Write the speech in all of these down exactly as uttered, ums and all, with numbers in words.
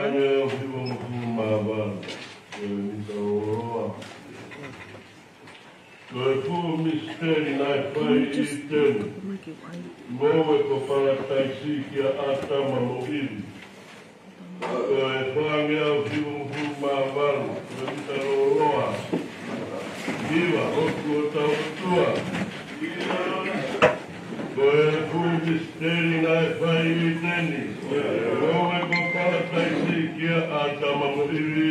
Hangē ʻoku hivangofulu mā valu, ko e mita lōloa. Ko e fuʻu misiteli naʻe fai ʻi ʻĪteni, ngoue ko Palataisi kia ʻĀtama mo ʻIvi. Ko e fāngeau hivangofulu mā valu, ko e mita lōloa. Hiva, ʻOtua, ko hotau ʻOtua. Ko e fuʻu misiteli naʻe fai ʻi ʻĪteni, ngoue ko Palataisi kia ʻĀtama mo ʻIvi.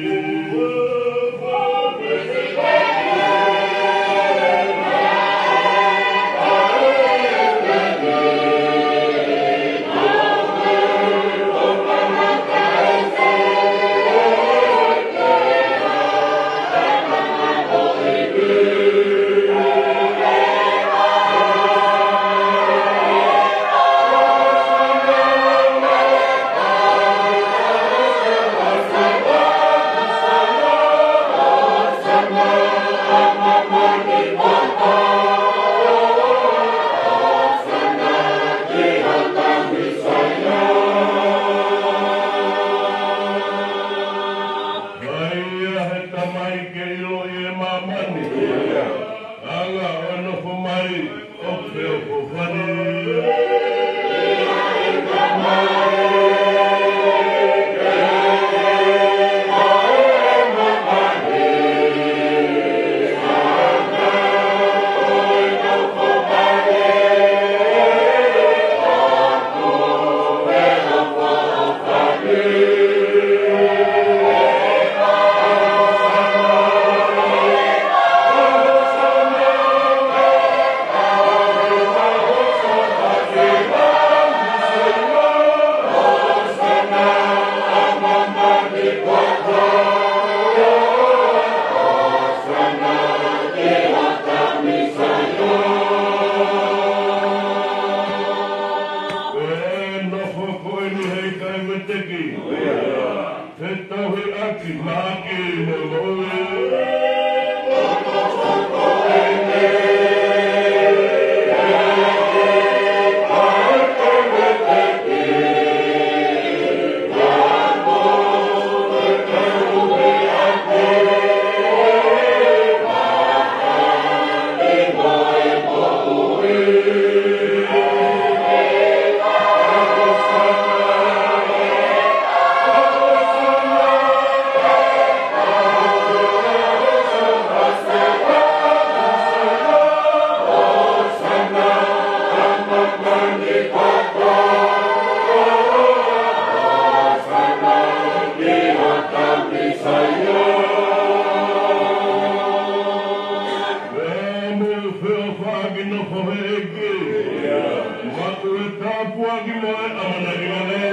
Mai ia he Tamai ke ʻiloʻi ʻe māmani. Anga ʻo e nofo mai ʻoku feʻofoʻofani. Ko e nofo ko eni he ʻikai veteki. He tauhi ʻaki mahaki mo e moʻui. Pea mo e feʻofaʻaki nofo he ʻEiki. Maʻu e tāpuaki mo e ʻamanaki lelei.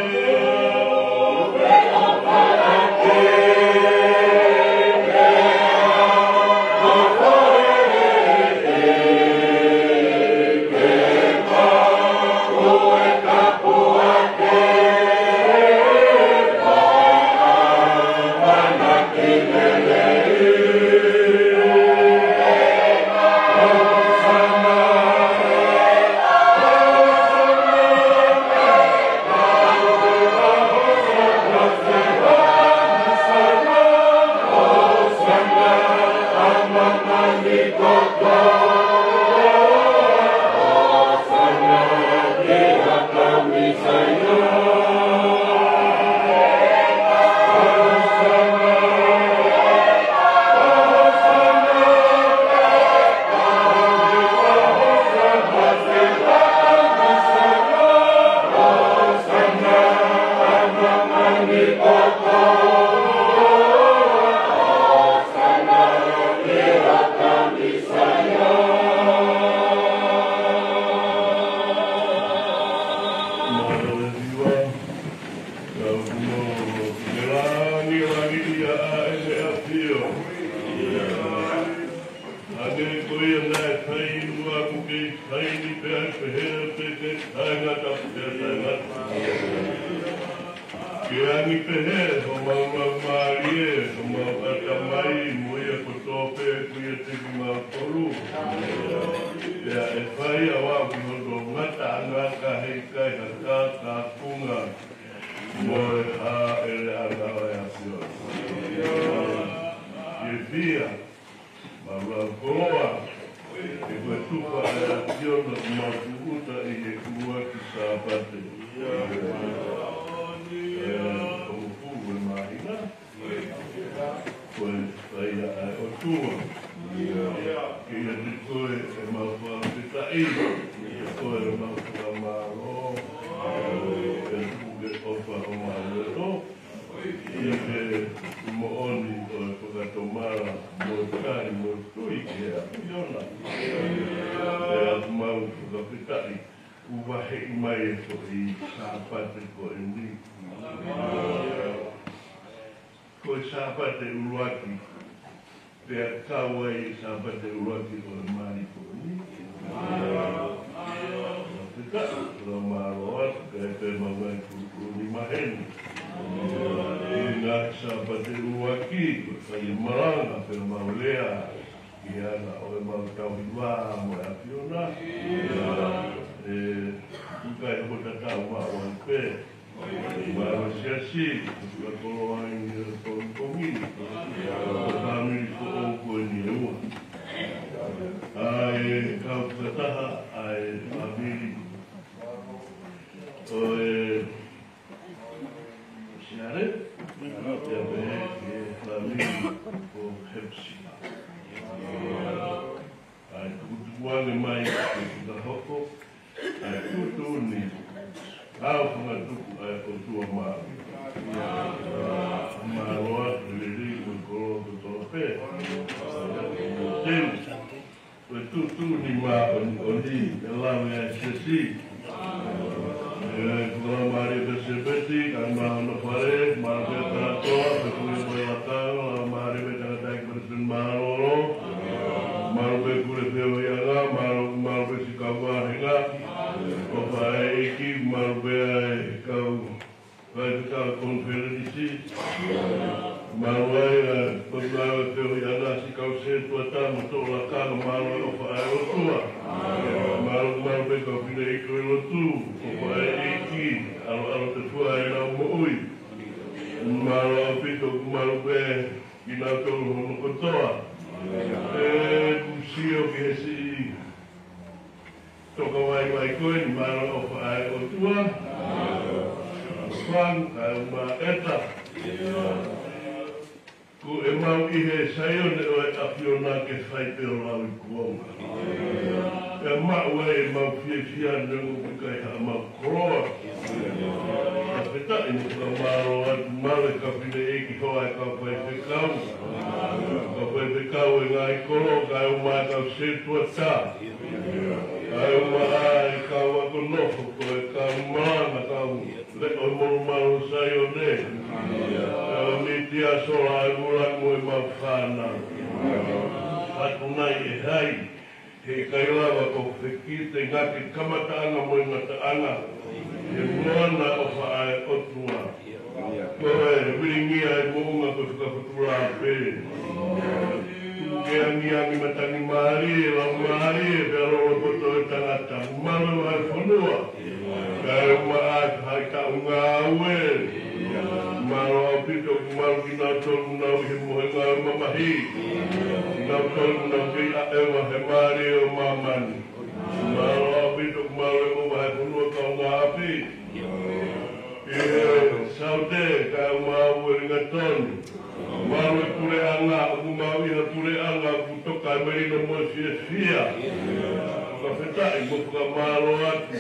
Hangē ko ia naʻe fai ʻi muʻa, ʻoku kei fai ni pea ʻe pehē pē ke taʻengata pea taʻengata. Ke ʻangi pehē homau laumālie, homau ʻatamai, mo ia kotoa pē ʻoku ʻiate kimautolu. Pea ʻe fai ʻa e ʻaho ki hono ngataʻanga ka heʻikai ha kākākunga mo e hāʻele ʻanga Kiate koe ʻemau fakafetaʻi, kiate koe ʻemau fakamālō, ʻe tuku ke ʻofa homau loto, ʻi he moʻoni ʻo e fakatomala mo e tali mo e tui ki he ʻAfiona. ʻOku mau fakafetaʻi, ʻoku vaheʻi mai e foʻi Sāpate ko eni. Ko e Sāpate ʻuluaki, pea kau ai e Sāpate ʻuluaki ʻo e mali ko eni. Fakafetaʻi, fakamālō atu, kae pehē mo e ngaahi tuʻutuʻuni maheni. ʻI he ngaahi Sāpate ʻuluaki, ko e fai e malanga pea mau lea ki he anga ʻo ʻemau tauhi vā mo e ʻAfiona. ʻE, ʻikai hoko tatau maʻu ai pē. Mālō siasi, ʻa koloa ʻi he pongipongi ni. Ko e fāmili foʻou ko eni ʻe ua. ʻA e kau fakataha, ʻa e fāmili ʻo e Siale, pea pehē ki he fāmili ʻo Hepsi. ʻA e tukutuku ange mai ke fakahoko ʻa e tuʻutuʻuni ʻa e fanga tuku ʻa e ʻOtua Māʻoniʻoni. Mālō atu e lelei mo e koloa kotoa pē. Teu, ko e tuʻutuʻuni māʻoniʻoni ʻe lave ai e siasi. ʻE, ko e Laumālie ʻo Pēsepeti, kae ʻumaʻā hono fale, mālō pē kātoa, pea ko e Laumālie ʻo e Tangataʻeiki Palesiteni Mālōlō, mālō pē Pule Feohiʻanga, mālō, mālō pē siʻi kau vāhenga, ʻofa ʻa e ʻEiki, mālō pē ʻa e kau faifekau konifelenisi, mālō ai ʻa e Potungāue Feohiʻanga, siʻi kau sētuata mo e toʻu lakanga, mālō ʻofa ʻa e ʻOtua. Mālō, mālō pē kau fineʻeiki ʻo e lotu, ʻofa ʻa e ʻEiki, ʻaloʻalo tefua ʻenau moʻui. Mālō ʻaupito, mālō pē kinautolu hono kotoa. ʻE, ʻoku sio ki he siʻi toka vaivai ko eni, mālō ʻofa ʻa e ʻOtua. Fang, kae ʻumaʻā ʻEta. Ko ʻemau ʻi he Saione ʻo e ʻAfiona ke fai pē ho lau ʻi kuonga. Pea maʻu ai ʻemau fiefia neongo ʻoku ʻikai haʻamau koloa. Fakafetaʻi mo fakamālō atu, mālō e kau fineʻeiki, hoa e kau faifekau. Kau faifekau e ngaahi kolo, kae ʻumaʻā e kau sētuata. Kae ʻumaʻā e kau ako nofo, ko e kau malanga, kau leʻo molumalu Saione. Kau mītia sola ʻa e vula mo ʻemau fānau. Fatunai e hai, heʻikai lava ʻo fekite ngake kamataʻanga mo e ngataʻanga. He moana ʻofa ʻa e ʻOtua. Ko e vilingia e moʻunga ko e fakafotulā pē. Tuku ke angiangi matangi mālie, lau mālie, pea loloto e tangata, mālō ʻa e fonua. Kae ʻumaʻā e faʻahitaʻu ngāue. Mālō ʻaupito, mālō kinautolu ʻoku nau ʻi he mohenga ʻo e mamahi. Kinautolu ʻoku nau kei ʻaʻeva he mālie ʻo māmani. Mālō ʻaupito, mālō e ʻofa he fonua kaungāʻapi. ʻI he Saute, kae ʻumaʻā Uelingatoni. Mālō e puleʻanga, ʻoku mau ʻi ha puleʻanga ʻoku toka e melino mo e fiefia. Fakafetaʻi mo fakamālō atu.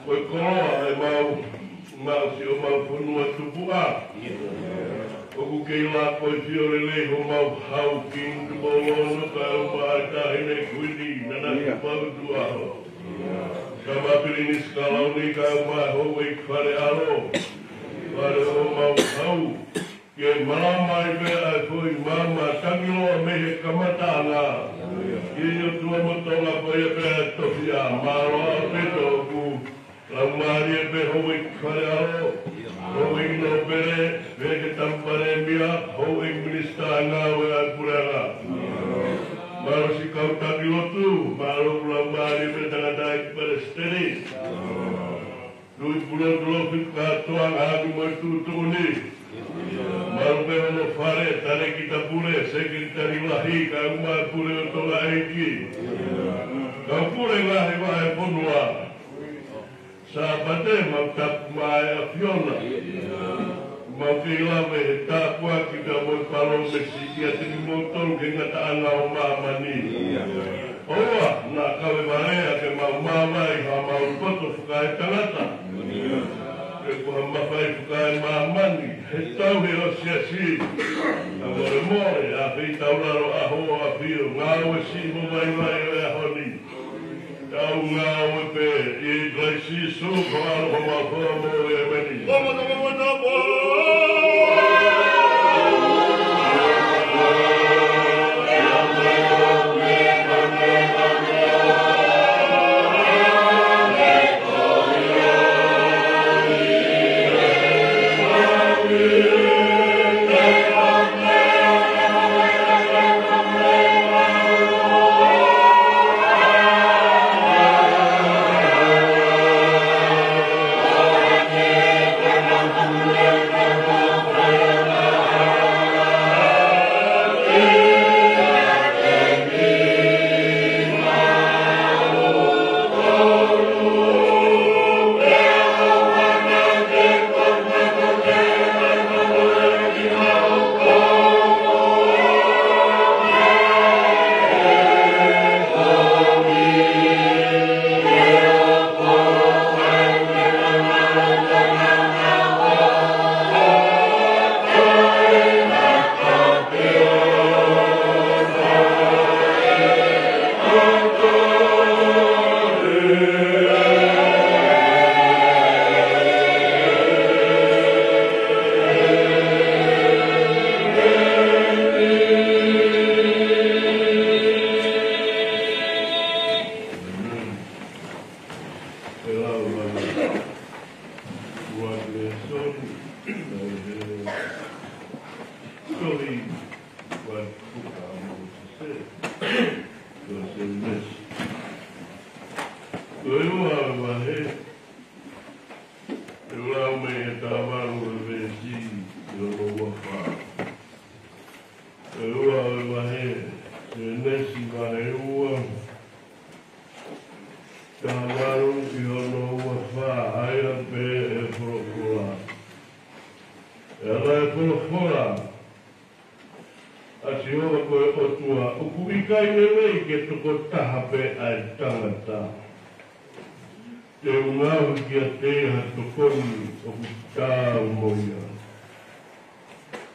Ko e koloa ʻemau, mau siʻomau fonua tupuʻa. ʻOku kei lako ʻi he fielelei homau hau, Kingi Tupou Ono, kae ʻumaʻā e Taʻahine Kuini Nanasipauʻu Tuʻaho. Tama Pilinisi Kalauni, kae ʻumaʻā e Houʻeiki Fale ʻAlo. Fale homau hau. Ke malama ai pē ʻa e foʻi maama tangiloa mei he kamataʻanga. Kiʻi ʻOtua mo Tonga, ko ia pē ʻa e tofiʻa. Mālō ʻaupito ʻoku lau mālie pē Houʻeiki Fale ʻAlo, Houʻeiki Nōpele, pea ki he Tama Palēmia, Houʻeiki Minisitā Ngāue ʻa e Puleʻanga. Mālō siʻi kau taki lotu, mālō ʻoku lau mālie pē Tangataʻeiki Palesiteni. Tuʻi Pulotu Lofi Fakatoa, ngaahi mo e tuʻutuʻuni. Mālō pē hono fale, Talēkita Pule, Sekelitali Lahi, kae ʻumaʻā e Pule ʻo Tonga ʻEiki. Kau pule ngaahi vahefonua. Sāpate maʻu tapu maʻa e ʻAfiona. Mau kei lave he tāpuaki pea mo e palōmesi kiate kimoutolu ki he ngataʻanga ʻo māmani. ʻOua naʻa kave vaea ke mau māvae ʻi haʻamau poto fakaetangata. Pe ko ha mafai fakaemāmani he tauhi ʻo e siasi. Kae molemole, ʻa e feitaulalo ʻAhoʻafio, ngāue siʻi mo vaivai ʻo e ʻaho ni. Tau ngāue pē ʻia Kalaisi Sīsū ko e ʻAlo ko homau Fakamoʻui, ʻēmeni. Ko e ua ʻo e vahe, ʻe lau mei he taha valu ʻo e veesi ki hono ua fā. Ko e ua ʻo e vahe, Sēnesi vahe ua, taha valu ki hono ua fā, ʻa ia pē ʻe folofola. ʻE ʻa e folofola ʻa Sihova ko e ʻOtua, ʻoku ʻikai lelei ke toko taha pē ʻa e tangata. Te u ngaohi kiate ia ha tokoni ʻoku taau mo ia.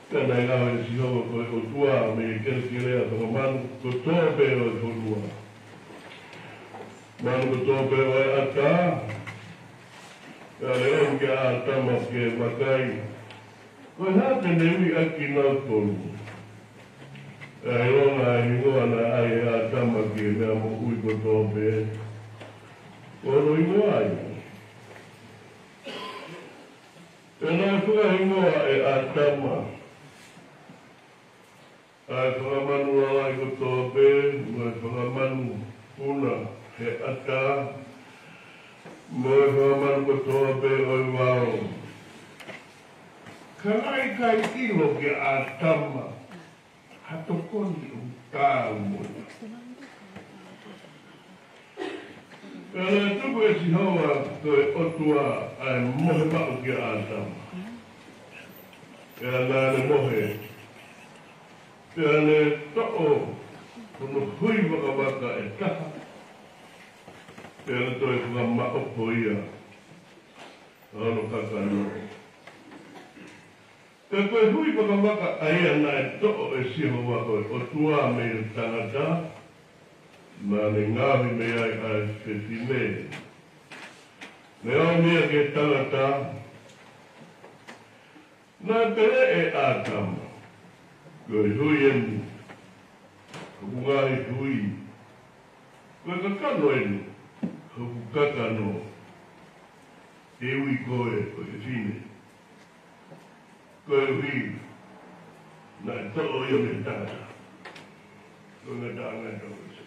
Pea naʻe ngaohi ʻe Sihova ko e ʻOtua mei he kelekele ʻa e fakamanu kotoa pē ʻo e fonua, manu kotoa pē ʻo e ʻatā. Pea ne ʻomi kia ʻĀtama ke vakai ko e hā te ne ui ʻaki kinautolu. Pea ʻiloa e hingoa naʻe ʻai ʻe ʻĀtama ki he meʻa moʻui kotoa pē, ko hono hingoa ia. Pea naʻe fakahingoa ʻe ʻĀtama ʻa e fakamanu lalahi kotoa pē, mo e fakamanu puna he ʻatā, mo e fakamanu kotoa pē ʻo e vao. Ka naʻe ʻikai ʻilo kia ʻĀtama ha tokoni ʻoku taau mo ia. Pea naʻe tuku ʻe Sihova ko e ʻOtua ʻa e mohe maʻu kia ʻĀtama. Pea naʻa ne mohe, pea ne toʻo hono hui vakavaka ʻe taha, pea ne toe fakamaʻopo ia ʻa hono kakano. Pea ko e hui vakavaka ʻa ia naʻe toʻo ʻe Sihova ko e ʻOtua mei he tangata, naʻa ne ngaohi mei ai ʻa e fefine. Naʻe ʻomi ia ki he tangata, naʻe pehē ʻe ʻĀtama, ko e hui eni, hoku ngaahi hui, ko e kakano eni, hoku kakano, te u ui koe ko e fefine. Koeʻuhi naʻe toʻo ia mei he tangata. Ko e ngataʻanga ʻetau ʻEiki.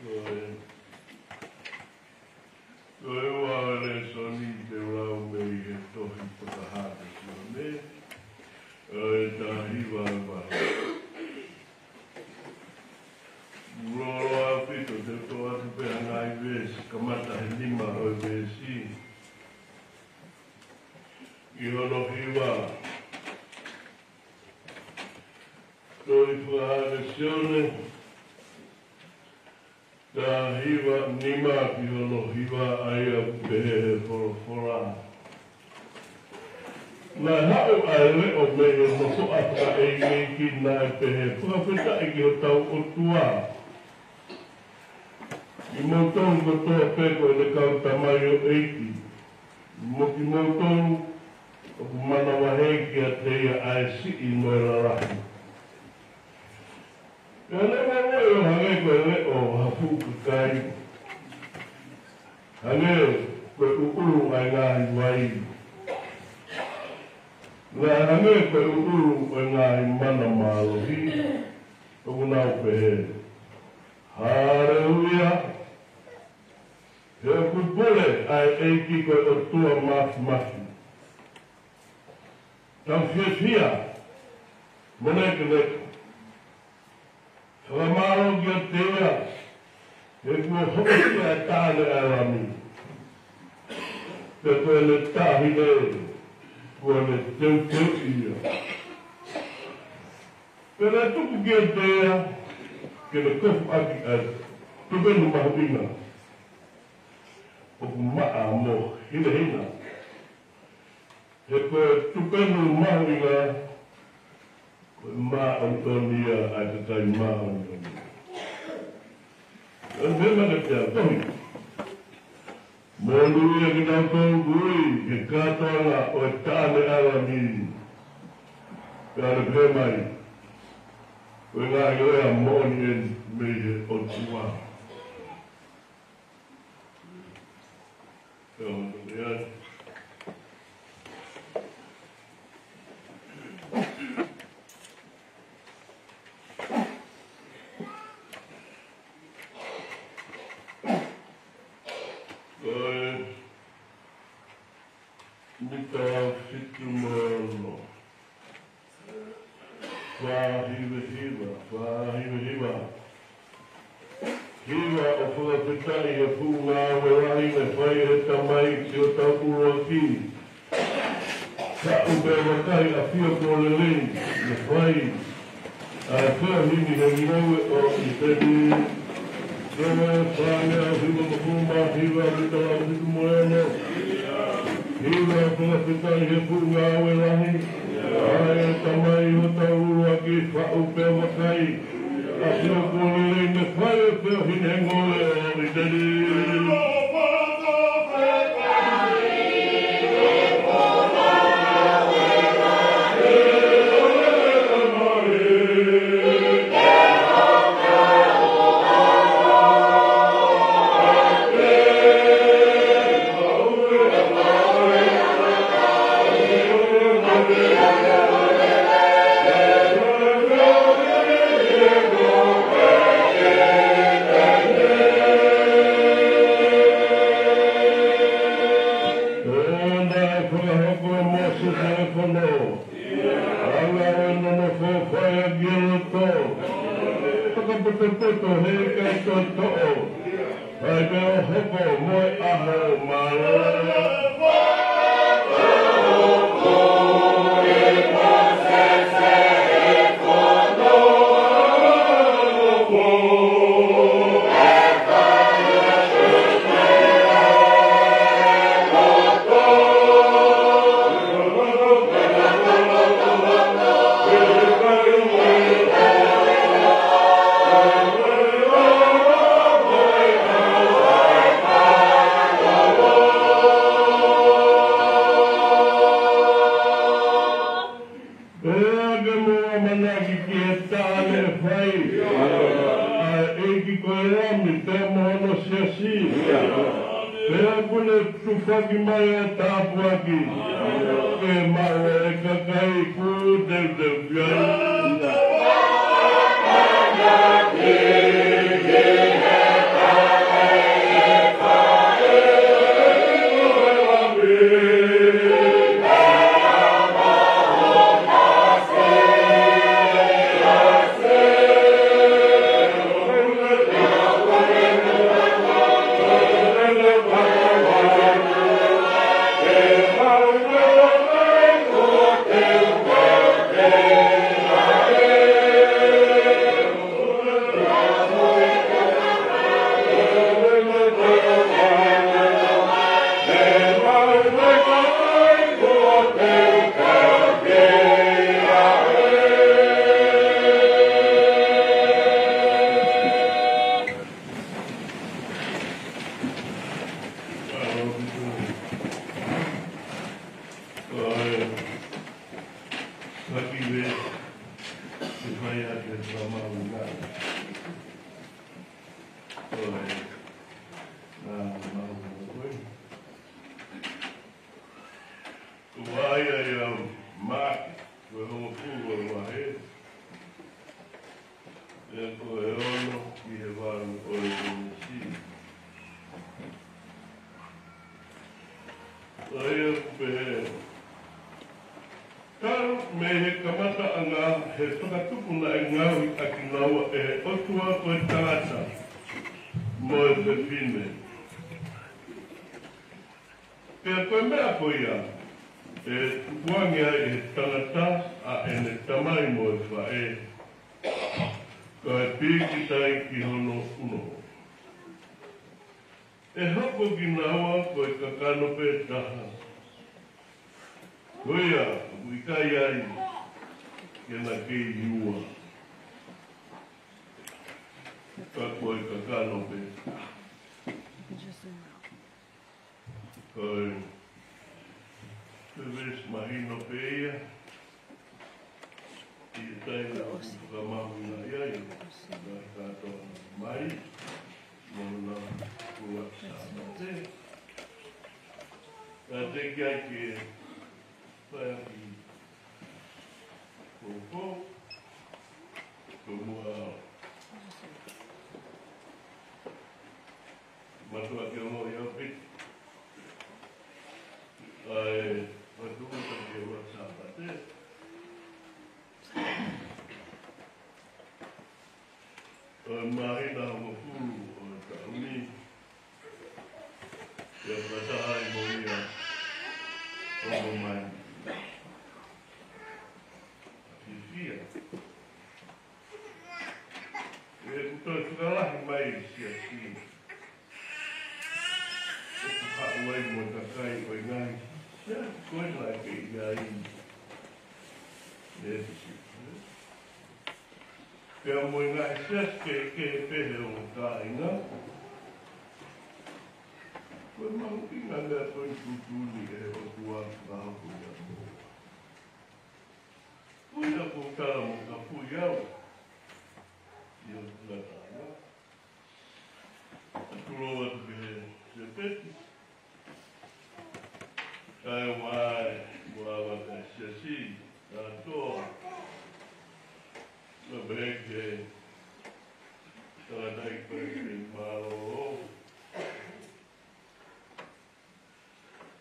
Ko e, ko e ua e lēsoni te u lau mei he tohi Fakahā ʻa Sione, ʻa e taha hiva vahe. Loloa ʻaupito te u toʻo atu pē ha ngaahi veesi, kamata he nima ʻo e veesi ki hono hiva. Tohi Fakahā ʻa Sione, taha hiva nima ki hono hiva, ʻa ia ʻoku pehē he folofola. Naʻe haʻu ʻa e leʻo mei he nofoʻa fakaʻeiʻeiki, naʻe pehē, Fakafetaʻi ki hotau ʻOtua, kimoutolu kotoa pē ko ʻene kau tamaioʻeiki, mo kimoutolu ʻoku manavahē kiate ia ʻa e siʻi mo e lalahi. Pea naʻe ʻalu ʻo hangē ko e leʻo ha fuʻu kakai, hangē ko e ʻuʻulu ʻa e ngaahi vai, naʻe hangē ko e ʻuʻulu ʻo e ngaahi mana mālohi, ʻoku nau pehē, Haleluia! He ʻoku pule ʻa e ʻEiki ko e ʻOtua Māfimafi. Tau fiefia mo lekeleka. Fakamālō kiate ia, he kuo hokosia ʻa e taʻane ʻa e Lami, pea ko ʻene taʻahine kuo ne teuteuʻi ia. Pea naʻe tuku kiate ia ke ne kofu ʻaki ʻa e tupenu mahuʻinga ʻoku maʻa mo hinehina. He ko e tupenu mahuʻinga, ko e māʻoniʻoni ia ʻa e kakai māʻoniʻoni. Pea ne pehē mai kiate au, Tohi, monūʻia kinautolu ʻoku ui ki he kātoanga ʻo e taʻane ʻa e Lami. Pea ne pehē mai, Ko e ngaahi lea moʻoni eni mei he ʻOtua. Pea ʻoku ne pehē ai. Ko e mita fitu mo e ono. Fā hiva hiva, fā hiva hiva. Hiva ʻo fakafetaʻi he fuʻu ngāue lahi naʻe fai ʻe he Tamai ki hotau ʻuluaki. Faʻu pea vakai ʻafio kuo lelei naʻe fai ʻa e feohi ni he ngoue ʻo ʻĪteni. Ko e fāngeau hiva mo e hongofulu mā hiva, mita fitu mo e ono. Hiva ʻo fakafetaʻi he fuʻu ngāue lahi naʻe fai ʻe he Tamai ki hotau ʻuluaki. Faʻu pea vakai ʻafio kuo lelei naʻe fai ʻa e feohi ni he ngoue ʻo ʻĪteni. Pea naʻe fakahoko ʻe Mōsese ʻa e fono, ʻa e ngāue nonofo fai ʻaki e loto, fakapotopoto he ʻikai toʻotoʻo, ʻa ia ʻe hoko mo e ʻaho mālōlō. Pea ke mou ʻamanaki ki he taʻane ʻe fai ʻa e ʻEiki ko e Lami pea mo hono siasi. Pea kuo ne tufaki mai ʻa e tāpuaki ke maʻu ʻe he kakai kuo teuteu ki ai. Ko e vahe ia ʻa Maʻake, ko e hongofulu ʻo e vahe, pea ko e ono ki he valu ʻo e veesi. ʻA ia ʻoku pehē, Talu mei he kamataʻanga he fakatupu naʻe ngaohi ʻa kinaua ʻe he ʻOtua ko e tangata mo e fefine. Pea ko e meʻa ko ia ʻe tukuange ai ʻe he tangata ʻa ʻene tamai mo e faʻē, kae pīkitai ki hono ʻunoho. ʻE hoko kinaua ko e kakano pē taha. Ko ia, ʻoku ʻikai ai ke na kei ua. Ka ko e kakano pē. Ko e, ko e veesi mahino pē ia. ʻI he taimi ʻoku fakamahuʻingaʻi ai ʻa e kātoa mai, mo na kua Sāpate. Ka te ki ai ke fai ʻaki ko ko, ko muʻa mātuʻa ke ongoʻi ʻaupito ʻa e mātuʻa ke ua Sāpate. ʻO e māhina hongofulu ʻo e taʻu ni, ʻe fakataha ai mo ia ʻo mo mai. Fiefia. ʻE kuo toe fakalahi mai e siasi. ʻOku haʻu ai mo e kakai ʻo e ngaahi siasi ko ē naʻe kei ʻi ai ʻEfesō. Pea mo e ngaahi siasi kehekehe pehē ʻo e kāinga. Ko e mahuʻinga meʻa ko eni tuʻutuʻuni ʻe he ʻOtua fakahoko ia mo au. Ko ia ʻoku ou tala mo ka pui au ʻi hoku ngataʻanga. Tulou atu ki he sepeti. Kae ʻumaʻā e, ʻumaʻā e siasi kātoa. Pea pehē ki he tangataʻeiki palesiteni mālōlō.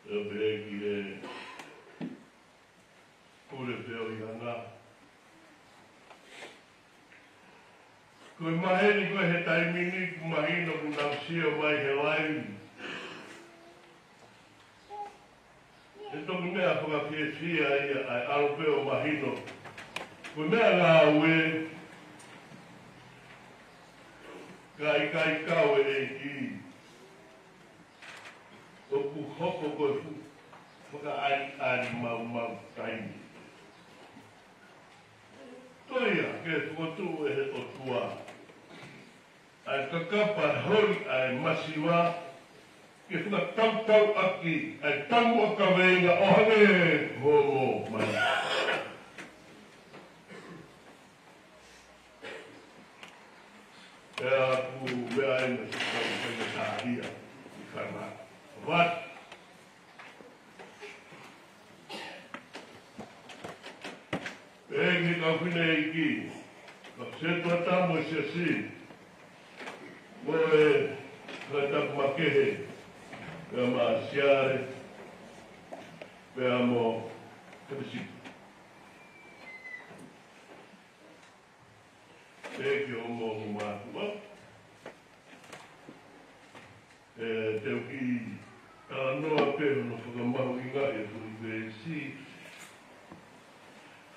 Pea pehē ki he Pule pē ʻo e anga. Ko e maheni ko ē he taimi ni, ʻoku mahino ʻoku nau sio mai he laivi. ʻE toki meʻa fakafiefia ia ʻa e ʻalu pē ʻo mahino. Ko e meʻangāue, ka ʻikai kau e ʻEiki. ʻOku hoko ko e fuʻu fakaʻaliʻali maumau taimi. Ko ia, ke fokotuʻu ʻe he ʻOtua ʻa e kakapa holi ʻa e masiva, ke fakatautau ʻaki ʻa e taumuʻa kaveinga ʻo hangē ko hoʻomo mai. Pea ʻoku meʻa ai mo e kau faitālia ʻi Fana. What? Pea ki he kau fineʻeiki, kau sētuata mo e siasi, mo e kau tapu makehe, pea mo Siale, pea mo Kapisipa. Pea ki hoʻomo mātuʻa. ʻE, te u kiʻi talanoa pē hono fakamahuʻingaʻi e foʻi veesi.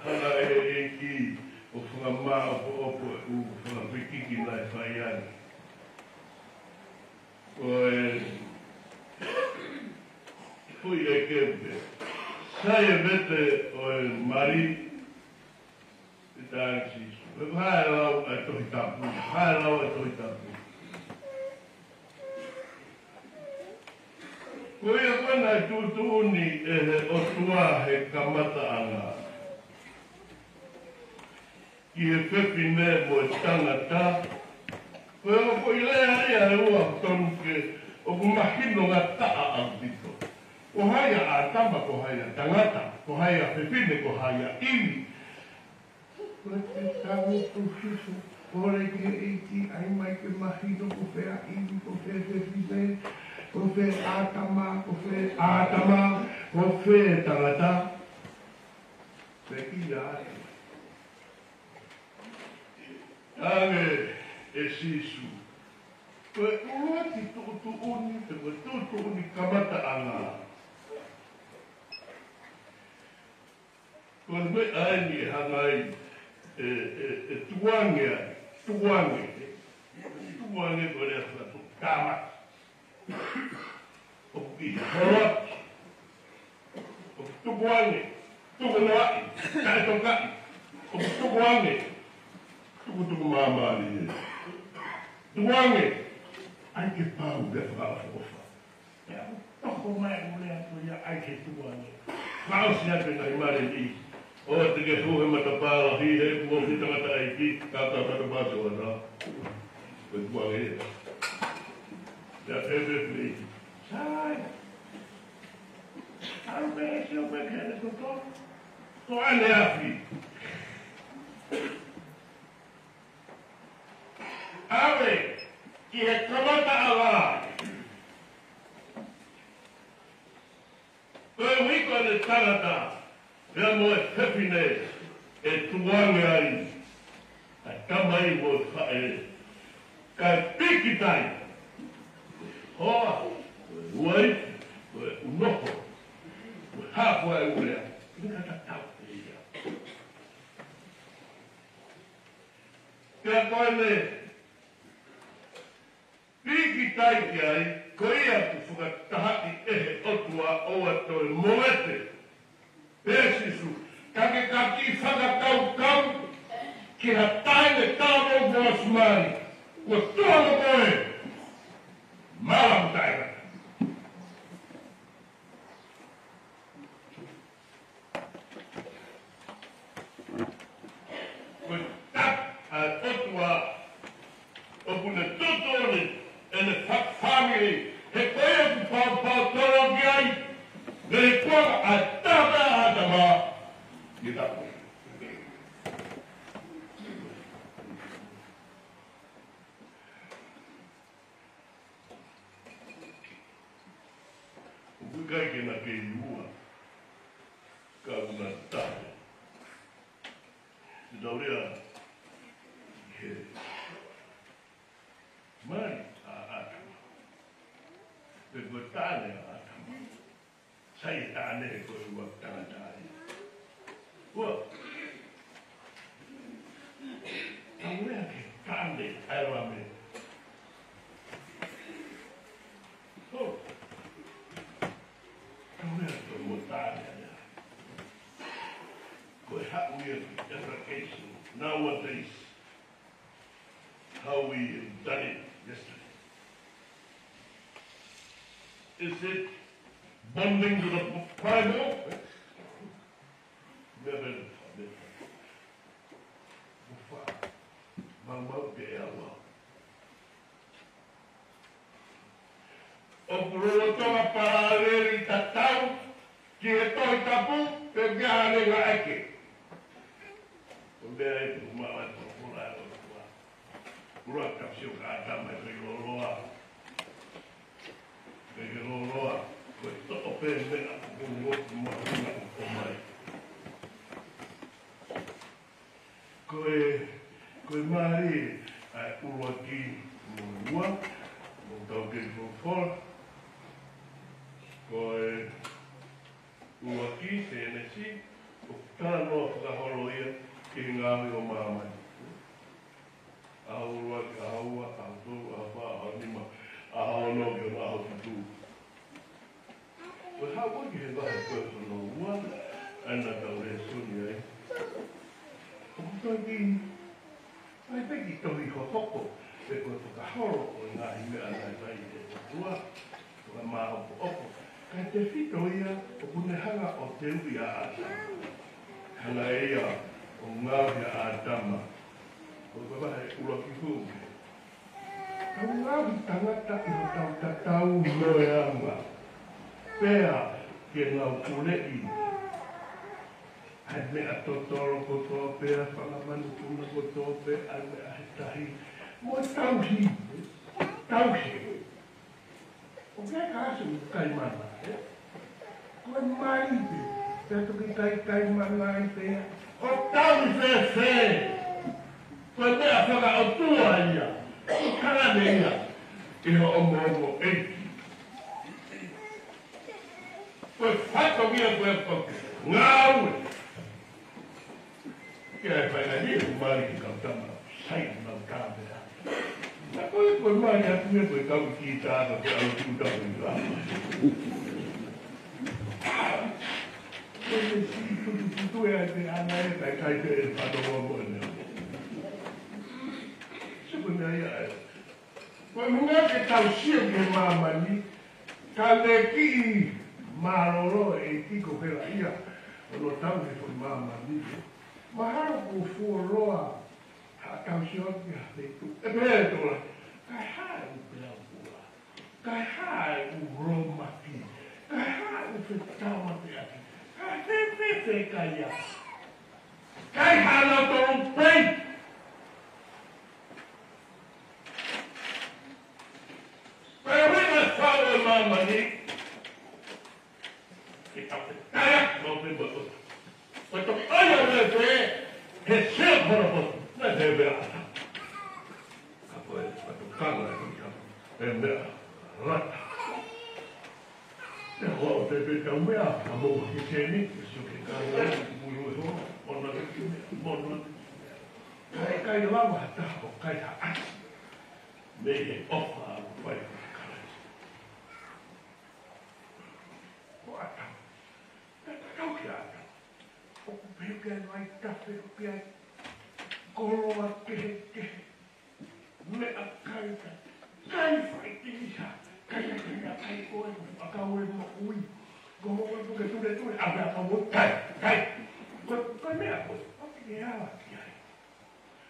Hanga ʻe he ʻEiki ʻo fakamāʻopoʻopo e ʻū fakapikiki naʻe fai ange. Ko e foʻi ʻeke pē. Sai e vete ʻo e mali, ʻe taʻaki Sīsū. Ko e hā e lau ʻa e Tohi Tapu, hā e lau ʻa e Tohi Tapu. Ko ia ko ē naʻe tuʻutuʻuni ʻe he ʻOtua he kamataʻanga ki he fefine mo e tangata. Ko e ongo foʻi lea ia ʻe ua tonu ke ʻoku mahino ngataʻa ʻaupito. Ko hai ʻa ʻĀtama, ko hai ʻa tangata, ko hai ʻa fefine, ko hai ʻa ʻIvi. Ko e tangutu Sīsū, kole ki he ʻEiki, ʻai mai ke mahino ko fē ʻa ʻIvi, ko fē fefine, ko fē ʻĀtama, ko fē ʻĀtama, ko fē tangata. Pea ki ai. Ange ʻe Sīsū. Ko e ʻuluaki tuʻutuʻuni, pe ko e tuʻutuʻuni kamataʻanga. Ko e meʻa eni ʻe hanga ai, ʻe, ʻe, ʻe tukuange ai, tukuange, ʻe, tukuange ko e lea faka-Tonga, tāmaki. ʻOku ʻi he holoaki, ʻoku tukuange, tukunoaʻi, taʻetokaʻi, ʻoku tukuange, tukutuku māmālie. Tukuange, ʻai ke pau pea fakaʻofoʻofa. Pea ʻoku toko mai ʻa e lea ko ia ʻai ke tukuange. Fakaʻosi atu e ngaahi mali ni. ʻOua te ke hū he matapā lahi he kuo ofi tangataʻeiki, ka ka matapā te wana. Ko e tukuange ia. Ia pēpē pē. Sai. Au pē sio pē ke ne toto. Ko ʻaneafi. ʻAve ki he kamataʻanga. Ko e uike ʻo e tangata, pea mo e fefine, ʻe tukuange ai ʻa e tamai mo e faʻē, kae pīkitai. Hoa, ko e uaifi, ko e ʻunoho, ko e hā fua e ulea, ʻikai tatau pē ia. Pea ko ʻene pīkitai ki ai, ko ia kuo fakatahaʻi ʻe he ʻOtua, ʻoua toe movete. Pehē ʻe Sīsū, ka ke ka kiʻi fakakaukau ki ha taʻahine talavou kuo ʻosi mali, kuo tuha mo koe, malamu taʻengata. Ko e tapu ʻa e ʻOtua ʻoku ne tuʻutuʻuni ʻene fa-, fāmili, he ko ia ʻoku paupau tolo ki ai, ne kuanga ʻa e tapa ʻa ʻĀtama, ki tapu. ʻOku ʻikai ke na kei ua, ka ʻoku na taha. Te tau lea he mali ʻa ʻĀtama. Pe ko e taʻane ʻa ʻĀtama. Sai e taʻane ko e ua tangata ai. Ua. Tau lea ki he taʻane ʻa ʻĒvame. Ko, tau lea ki he mo taʻane ʻa ʻĒvame. Ko e haʻu ia ki he application nowadays. How we have done it yesterday. Is it bonding to the Bible? Never, never. Mo fā, maumau ke ea ua. ʻOku lolotonga palāleli tatau ki he Tohi Tapu, pe ki ha ngaahi ʻeke. Ko e meʻa ē ʻoku maʻu ai e folofola ʻa e ʻOtua. ʻUluaki kapisi ʻo ka ʻĀtama ʻikai lōloa. ʻIkai lōloa. Ko e toʻo pē meʻa ʻoku ngoku mahuʻinga ʻoku ʻomai. Ko e, ko e mali ʻa e ʻuluaki mo e ua, mo tau kei folofola. Ko e ʻuluaki, Sēnesi, ʻoku talanoa fakaholo ia ki he ngaohi ʻo māmani. ʻAho ʻuluaki, ʻaho ua, ʻaho tolu, ʻaho fā, ʻaho nima, ʻaho ono ki hono ʻaho fitu. Ko e haʻu ki he vahe ko ē hono ua, ʻa ena tau lēsoni ai. ʻOku toki, ʻai pē ki tohi hohoko, pe ko e fakaholo ʻo e ngaahi meʻa naʻe fai ʻe he ʻOtua, ko e māʻopoʻopo. Kae tefito ia, ʻoku ne hanga ʻo teuʻi ʻa ʻĀtama. Hanga ʻe ia ʻo ngaohi ʻa ʻĀtama. Ko e vahe ʻuluaki foki. Tau ngaohi tangata ʻi hotau tatau mo e anga. Pea ke ngāueʻi ʻa e meʻa totolo kotoa pē, ʻa e fanga manupuna kotoa pē, ʻa e meʻa he tahi. Mo e tauhi, tauhi. ʻOku ʻikai ke ʻasi ʻo kaimana, ē? Ko e mali pē, pea toki kai, kaimana ai pē. ʻO tauhi fēfē? Ko e meʻa fakaʻotua ia. ʻOku kalane ia ʻi hoʻomo ongoʻi. Ko e fatongia ko ē ʻoku ngāue. Ke ai fai ai ni, ʻoku mali ki he kau tama, sai ʻenau tāpea. Na ko e, ko e mali atu ia ko e kau ki tāka ko e ʻalu ki uta ko e ʻalu. Ko e siʻi putuputu ē ʻa e ʻana ē, kai kai pē e fatongia mo e meʻa. Sio ko e meʻa ia ē. Ko e ʻuhinga ke tau sio ki he māmani, ka ne kiʻi mālōlō e ʻEiki ko Hela ia, ʻo ne tau he foʻi māmani. Mahalo kuo fuoloa haʻatau sio ki ha feituʻu. ʻE pehē ʻe Tola, kae hā e ʻū peau kula? Kae hā e ʻū lōmaki? Kae hā e ʻū fetaumateʻaki? Kae fēfē fē kai ia? Kai hā nautolu pē? Pea ʻuhinga e fau e māmani, ke tau fetaulaki maʻu pē mo e ʻOtua. Ko e toki ʻai ʻa e fē, he sio hono poto, naʻe fēfē ʻa ʻĀtama? Ka ko e, ka tokanga e toki ʻai, e meʻa lata. Pea ko e pē tau meʻa, ka mou ke seni, ke sio ke kai, mulu e hoa, ono ke ki meʻa, ono ke ki meʻa. Ka ʻe ʻikai lava ha taha ʻo kai ha ʻasi mei he ʻofa ʻoku fai ʻe Kalaisi. Ko ʻĀtama. Ka tatau ki ʻĀtama, ʻoku pehē ʻoku ʻi ai e vaitafe, ʻoku ʻi ai e koloa kehekehe, meʻakai, kai faʻiteliha, kai ʻaki e meʻakai ko ē ʻoku fakakau e moʻui. Ko e moʻui puke tuletule, ʻave ʻa e kau kai, kai. Ko, ko e meʻa ko ē, ʻoku ke ala ki ai.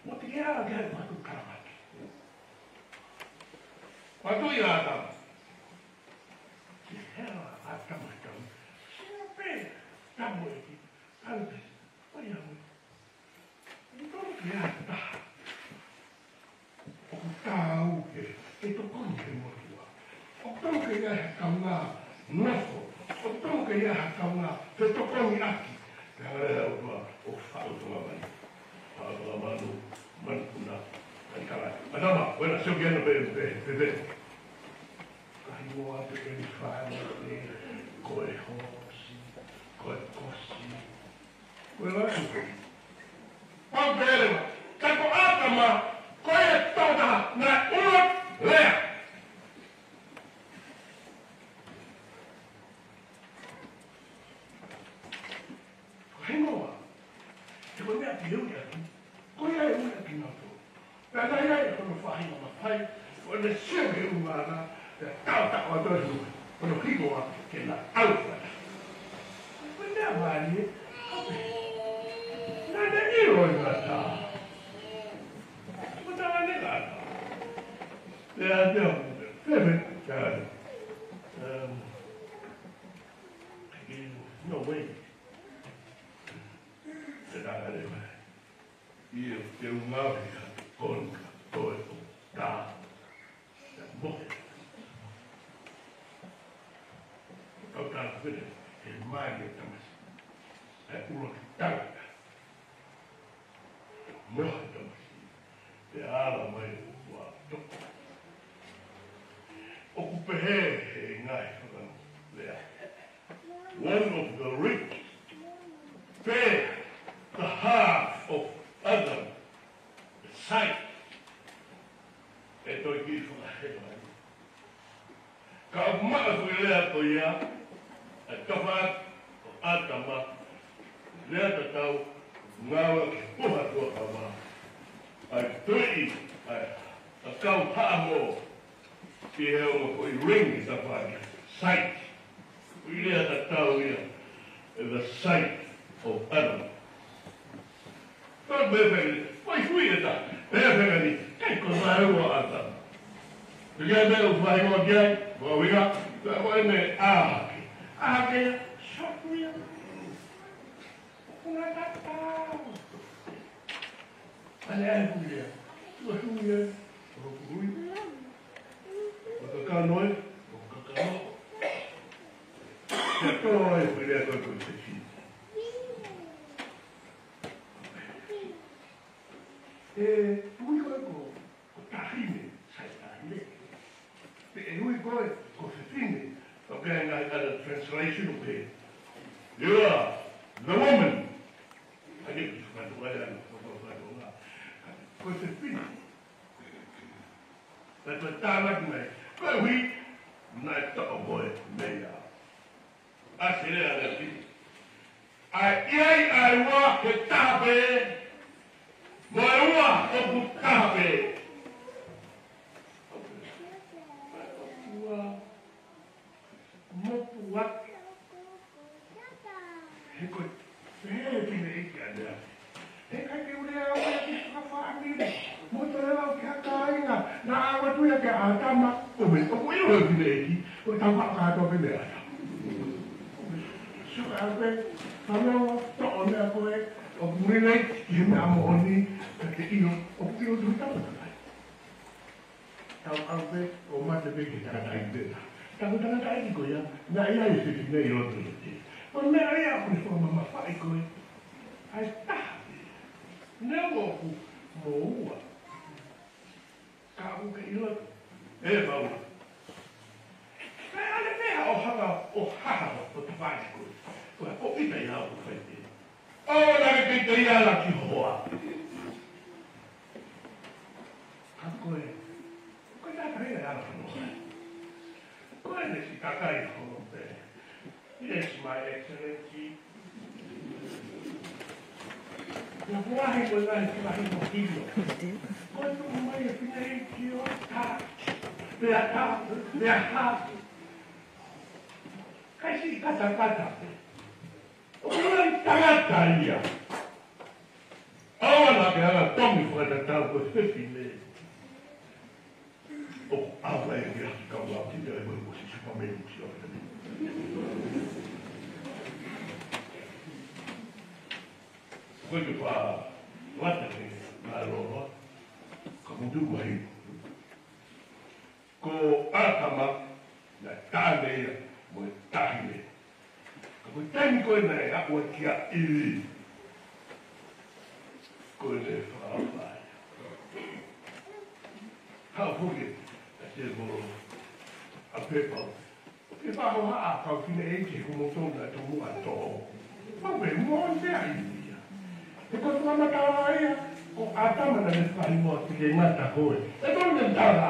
ʻOku ke ala ki ai, ʻoku ke ala ki ai. Ko e tuʻu ʻa ʻĀtama. Ke hela ʻa ʻĀtama tau. Sio pē, tau e ki, tau pē, ʻo ia mo. ʻOku totonu ke ʻi ai ha taha ʻoku taau ke, ke tokoni ki he motuʻa. ʻOku totonu ke ʻi ai ha kaungā nofo. ʻOku totonu ke ʻi ai ha kaungā fetokoniʻaki. Ke hanga ʻe he ʻOtua ʻo faʻu ʻo tokanga mai. Faʻu ʻo tokanga manu, manupuna, ʻai kala. ʻĀtama, ko ena sio ki hena pē, pē, pē, pē. Ka hingoa pē eni fānau ē, ko e hoosi, ko e kosi, ko e laki. Pau pē leva, ka ko ʻĀtama, ko e tokotaha naʻe ʻuluaki lea. Hingoa, he ko e meʻa ke ui atu, ko ia ʻe ui ʻaki kinautolu. Pea naʻe ʻi ai hono faʻahinga mafai, ʻo ne sio ki he ʻulungaanga, pea taʻotaʻo atu hono, hono hingoa ke na ʻalu atu. Ko e meʻa mālie, ʻo pehē. Naʻa ne ʻilo e ngata. Ko e ngata ne ngata. Pea te au, pea me, pea me. Um, no way. Te tangare mai. ʻIo, te u ngaohi ha tokoni ka toe ʻo tā. Te mohe. Kau tā pene, he mai e tamasi. He ʻuluaki tangata. Mohe tamasi. Te ala mai ʻo ua toko. ʻOku pehē he ngaahi fakalea. One of the ribs, pea the half of Adam, the side. ʻE toe kiʻi fakaheka mai. Ka ʻoku maʻu e foʻi lea ko ia, ʻa e tafaʻaki ʻo ʻĀtama, lea tatau, ngāue ki he puha tuʻa kava, ʻa e tuʻi, ʻa e, ʻa e kau haʻamo, ʻi he ongo foʻi ring ʻi tafaʻaki, side. Foʻi lea tatau ia, the side of Adam. Ko e pehē, ko e hui e ta, pehē ni, kai ko e vaeua ʻo ʻĀtama. Pea ʻi ai e meʻa ʻoku fai mo ki ai, mo uinga, pea ko e meʻa ʻahake. ʻAhake, sofia. ʻOku na tatau. ʻAne ai hui lea. Tua hui lea. ʻOku hui. ʻOku kakano e, ʻoku kakano. Ke tō ai hui lea ko e ko e fefine. ʻE, hui ko e ko, ko Tahine, sai Tahine. Pe ʻe ui ko e, ko fefine, ʻo pehē ngaahi other translation ʻo pehē. You are the woman. Hake ki whakatu ai ana, whakatu, whakatu ngā. Ko fefine. Ka ko e tānaki mai. Ko e hui, naʻe toʻo ko e mei a. ʻAsele ana ki. ʻA e ʻi ai ʻa e ua ke taha pē, mo e ua ʻoku taha pē. ʻAlu atu ia kia ʻĀtama, ʻo me, ʻoku ʻilo ʻe he fineʻeiki, ʻoku tau faʻa kātoa pē meʻa ʻa ʻĀtama. So, ʻa pē, fanongo, toʻo meʻa ko ē, ʻoku relate ki he meʻa moʻoni, ka ke ʻilo, ʻoku ʻilo ʻe he tangata. Tau ʻalu pē, ʻo mate pē ki he tangataʻeiki pē. Tau tangataʻeiki ko ia, naʻe ʻi ai e fefine ʻi loto ʻiate ia. Ko e meʻa ia ʻoku ne fakamamafaʻi ko ē, ʻa e taha pē. Neongo ʻoku moua. Ka ʻoku ke ʻilo atu. ʻE Paula. Kae ʻale pē ʻo hanga ʻo haha ʻo tafaʻaki koe. Ko e ʻita ia ʻoku fai pē. ʻO naʻe ke te ia la ki hoa. Ka ko e. Ko e tata ia ala fano. Ko e ne si kakai holo pē. Yes, my excellency. Naʻe ʻi ai mo e ngaahi fakahingohingo. Ko e tuku mai e fineʻeiki ʻo tā. Pea tā, pea hā. Kai siʻi katakata. ʻOku ʻi ai tangata ia. ʻAua naʻa ke ala tomi fakatatau ko e fefine. ʻOku ʻalu ai ke haki kau lau ki te ai mo e mosi Superman ki o. Ko e ke fa, lata ke, na loa, ka mutu mai. Ko ʻĀtama, naʻe taha ia, mo e taʻahine. Ka ko e taimi ko ē naʻe aʻu ai kia ʻIvi. Ko e ne fakaʻapaʻapa ia. Haʻu foki, ʻa e tēvolo, ʻa Pepa. Ke fakahohaʻa kau fineʻeiki he ko moutolu naʻe tomuʻa tō. Mau pē, mo ʻosi ia ʻIvi ia. He ko e fakamatala ia, ko ʻĀtama naʻa ne fakahingoa ki he ngata ko ē. ʻE tonu ne tala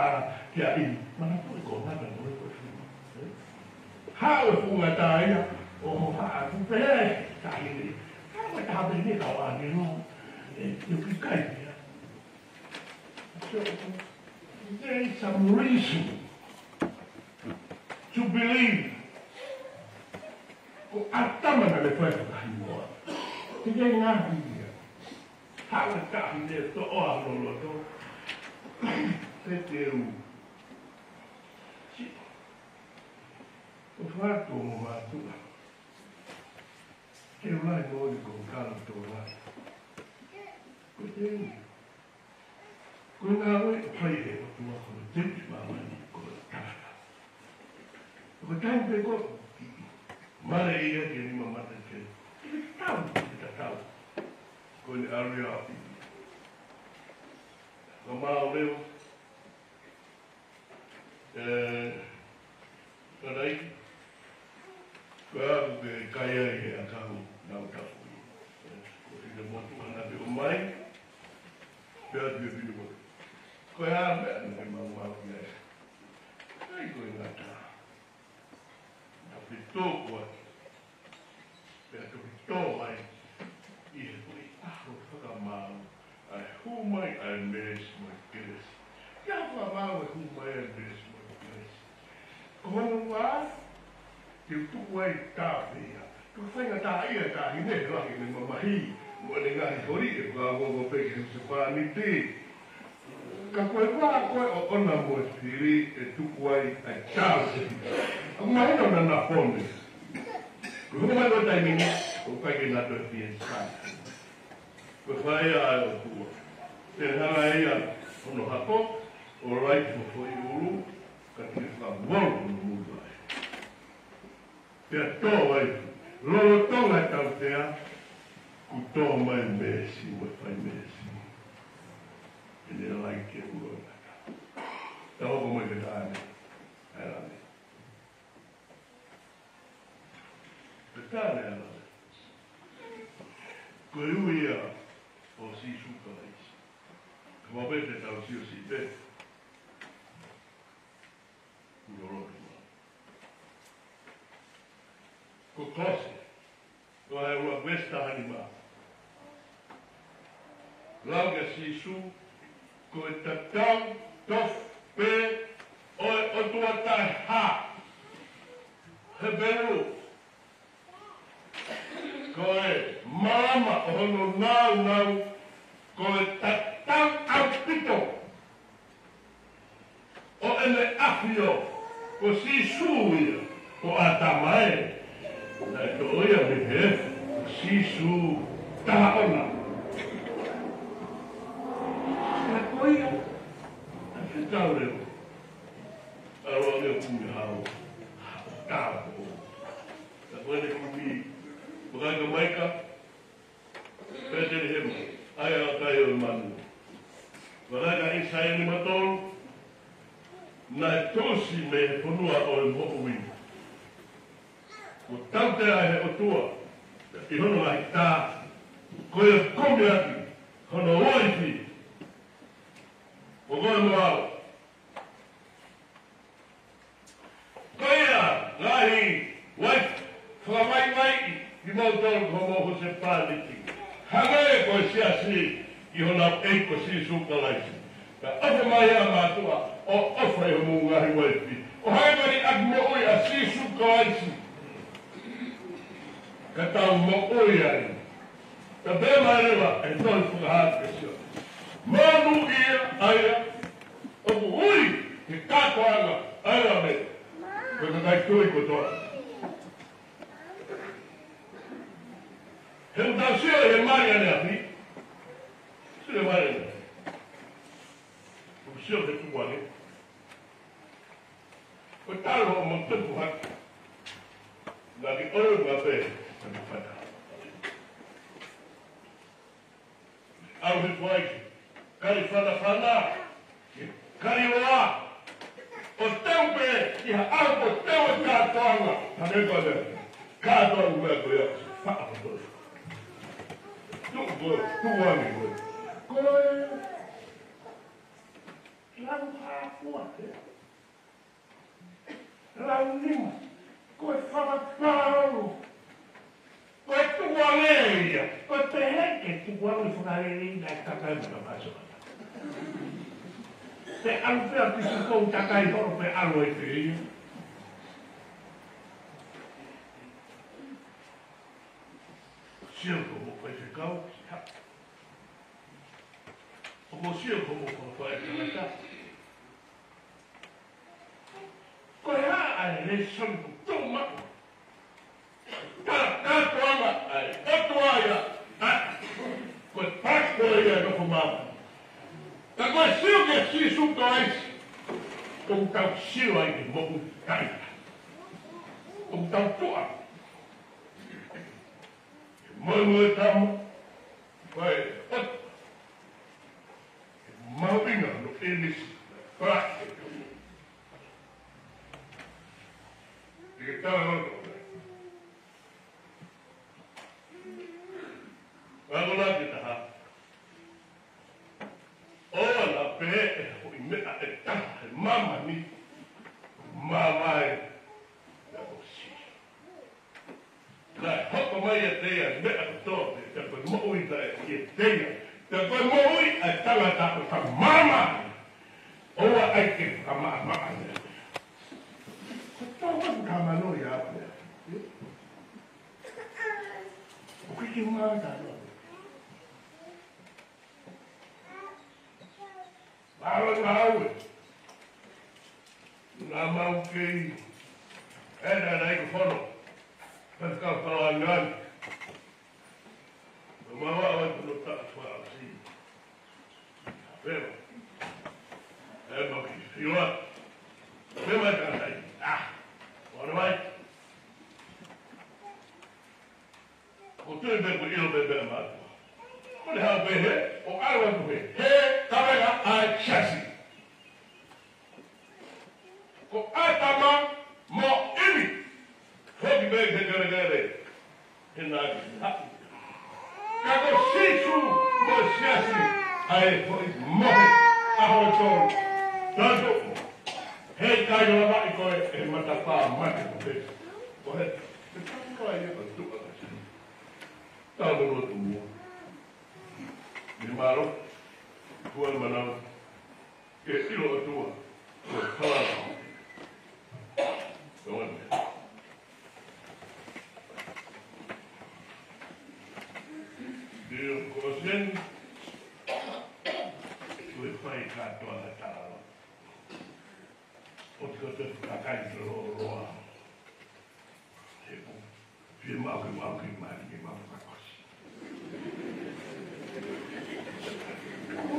kia ʻIvi. Manatuʻi ko e ngata ko ē ko e fili. Haʻu e fuʻu ngata ia, ʻo hohaʻa atu pē, taʻahine. Haʻu e taha pē ne kau ʻāngelo. ʻE, ʻio ki kai ia. So, there is some reason to believe ko ʻĀtama naʻa ne fai fakahingoa. Te ke ngaahi ia. Haʻu e taʻahine toʻo ʻa hono loto. Te te u. Si. ʻO fatu mo mātuʻa. Te u lai mo ni ko kalo tō lai. Ko te u. Ko e ngāue ʻoku fai ʻe he ʻOtua ko e teutu māmani ko e tangata. Ko e taimi pē ko ē, mare ia ke nima mata ke. Ke tau, ke tatau. Ko eni ʻalu ia ʻo ʻivi. Ka mau leo, ʻE, ka ʻai, ko au ke kai ai he ʻakau nau tafu. Ko ʻene motuʻa naʻe ʻomai, pea atu e pinu ko. Ko e hā meʻa naʻe maumau ki ai. Kai ko e ngata. Naʻe fetō ko ē. Pea toki tō mai ʻi he foʻi ʻaho fakamaau, ʻa e hū mai ʻa e meesi mo e kelesi. Ke fakamaau e hū mai ʻa e meesi mo e kelesi. Ko hono ua, te u tuku ai tāpea. Tuku faingataʻaʻia e taʻahine he lahi ʻene mamahi, mo ʻene ngaahi holi ʻe fakaongo pē ki he husepāniti. Ka ko e vā ko ē ʻoʻona mo e fili ʻe tuku ai ʻa e tau. ʻOku mahino naʻa na pone. Ko e hoko mai ko e taimi ni, ʻoku ʻikai ke na toe fiestai. Ko e fai ʻa e ʻOtua. Te ne hanga ʻe ia hono hako, ʻo laiki mo foʻi ʻulu, ka te ne fakavolu hono mulu ai. Pea tō ai, lolotonga e tautea, kuo tō mai meesi mo e fai meesi. ʻEne laiki e ulo e ngata. Tau hoko mai ke taane. ʻAe lane. Ke taane ʻa lane. Ko e ui ia ʻo Sīsū Kalaisi. Ka mau pē te tau sio siʻi pē. Kuo loloto mai. Ko Kolose, ko e ua veesi taha nima. Lau kia Sīsū, ko e tatau tofu pē ʻo e ʻOtua taʻehā. Hepelū, ko e malama ʻo hono nāunau, ko e tatau ʻaupito. ʻo ʻene ʻAfio, ko Sīsū ia, ko ʻĀtama ē. Naʻe toʻo ia mei he efu, ko Sīsū taha ʻona. Ka ko ia, naʻe fekau leva. ʻAlu ange ʻo kumi hao, hao tāpō. Ka ko ʻene kumi, Vakaiʻi kia Maika, Petelihema, ʻa ia ʻoku ʻi ai ʻa e manu. Vakaiʻi kia ʻĪsaia nimatolu, naʻe tuʻusi mei he fonua ʻo e moʻui. Kuo tautea ʻe he ʻOtua ʻi hono ngaahi tā, ko ia kumi ʻaki hono uaifi. Ko koe mo au. Ko ia, ngaahi uaifi, fakavaivaiʻi kimoutolu ki homou husepāniti. Hangē ko e siasi ki honau ʻEiki ko Sīsū Kalaisi. Kae ʻofa mai ʻa e mātuʻa, ʻo ʻofa ʻi homou ngaahi uaifi. ʻO hangē ko e ʻaki moʻui ʻa Sīsū Kalaisi, ka tau moʻui ai. Ka pehē mai leva ʻe he tohi Fakahā ki he Sione, monūʻia ʻa ia ʻoku ui ki he kātoanga ʻa e Lami, ko e kakai tui kotoa. He ʻoku tau sio ʻi he mali ʻaneafi, sio he mali ʻaneafi, ʻoku sio ki he tukuange. Ko e talu hoʻomou tupu hake, naʻa ke ʻoua pē ke mafana. ʻAlu hifo ai ki he kali fanafana, ki he kali loa, ʻo teu pē ki ha ʻaho ʻoku teu e kātoanga. Hangē ko e kātoanga, meʻa ko ia, faʻa ko e tukuange ko ē. Ko e lau hā fua, ē? Lau nima, ko e fakapālolo, ko e tukuange ia, ko e pehē ke tukuange fakalelei naʻe takai mata maso. Pe ʻalu pē ʻa pisi kou takai holo pe ʻalu ai pē ia. Sio ko mo kai fekau, ha. ʻOku sio ko mo ko fai tangata. Ko e hā ʻa e lēsoni ʻoku tau maʻu? Ka, kātoanga ʻa e ʻOtua ia, ʻa, ko e pāko ia ʻo e māmani. Ka ko e sio kia Sīsū Kalaisi, ʻoku tau sio ai ki he moʻui taʻengata. ʻOku tau tuʻa. Moe moe tama, ko e ʻOtua. Mahuʻinga hono ʻīmisi, pea ʻi he tala loto. Ka ko e laki taha, ʻoua naʻa pehē ʻe ha foʻi meʻa ʻe taha he māmani, mavae, naʻa ko si. Naʻe hoko mai ʻiate ia meʻa kotoa pē, pea ko e moʻui naʻe ʻiate ia, pea ko e moʻui ʻa e tangata ʻoku taʻemāmani. ʻOua ʻai ke fakamaʻamaʻa meʻa. Ko e tau atu ka mano ia ʻa meʻa. ʻOku ʻikai ke mata noa. Mālō e ngāue. Naʻa mau kei, ē, naʻa nai ko fono. Pea kau kau angan. Naʻa mau a wai kono ta fua si. Pea. Ē, mau ki fiwa. Pea mai ka nai. Ah. Ora mai. ʻOku tui pē ʻoku ʻilo pē pē ʻa mātuʻa. Ko e hao pē he, ʻo ʻalu atu pē he, kavenga ʻa e siasi. Ko ʻĀtama mo ʻIvi, foki pē he kelekele, he naʻe haʻi. Ka ko Sīsū mo e siasi, ʻa e foʻi mohe, ʻaho e tolu. Tato, he kai lava ʻi ko e, e matapā mate ko pē. Ko he, he tau kai e ka tuʻa ka siasi. Tau mo lotu mua. Ni mālō, kua manau, ke ʻilo ʻOtua, ko e hala. Tau ane. Dio ko sen, ko e fai kātoa na tala. Ko te kakai ke loloa. He ko, fie maʻu ke maʻu ke maʻu ke maʻu fakakosi.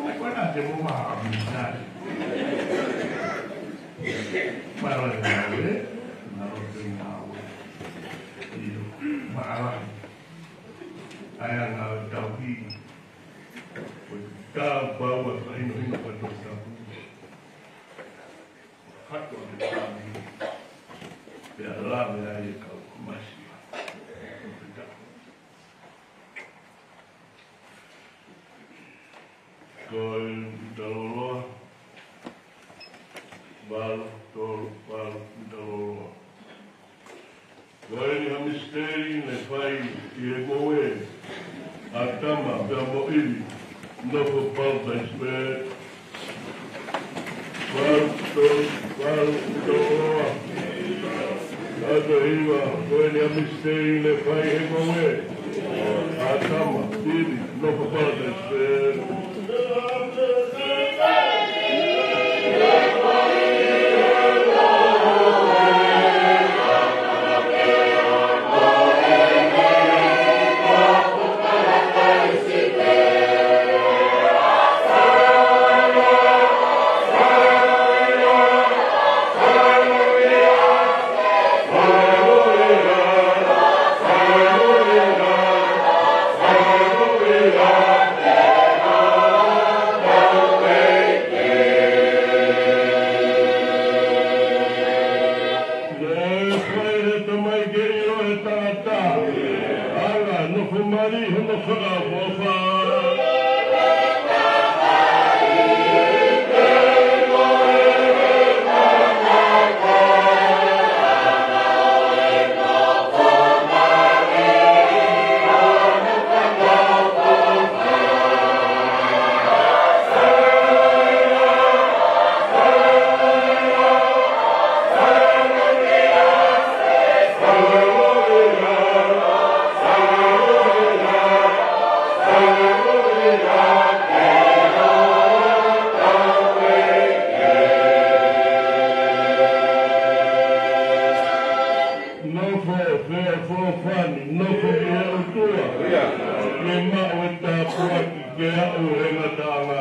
Ai, ko ena te mo maʻu a misinale. Mālō e ngāue, mālō e ngāue. ʻIo, mālō. ʻA e ngāue tauhi. Ko e tau pau a fakahinohino ko e Tohi Tapu. Hatu atu e fāmili. Pea lave ai e kau masiva. Ko e taloloa. Valu, tolu, valu, taloloa. Ko eni ha misiteli naʻe fai ʻi he ngoue ʻa Tama pea mo ʻIvi, nofo Paradise Valley. Valu, tolu, valu, tolu, ua. Atu hiva, ko eni ha misiteli naʻe fai ʻi he ngoue ʻa Tama, ʻIvi, nofo Paradise Valley. Naʻe fai ʻe he Tamai ke ʻilo ʻe he tangata. ʻAla, nofo mali hono fakaʻofoʻofa. Nofo feʻofoʻofani, nofo ki he ʻOtua. Ke maʻu e tāpuaki ke aʻu he ngataʻanga.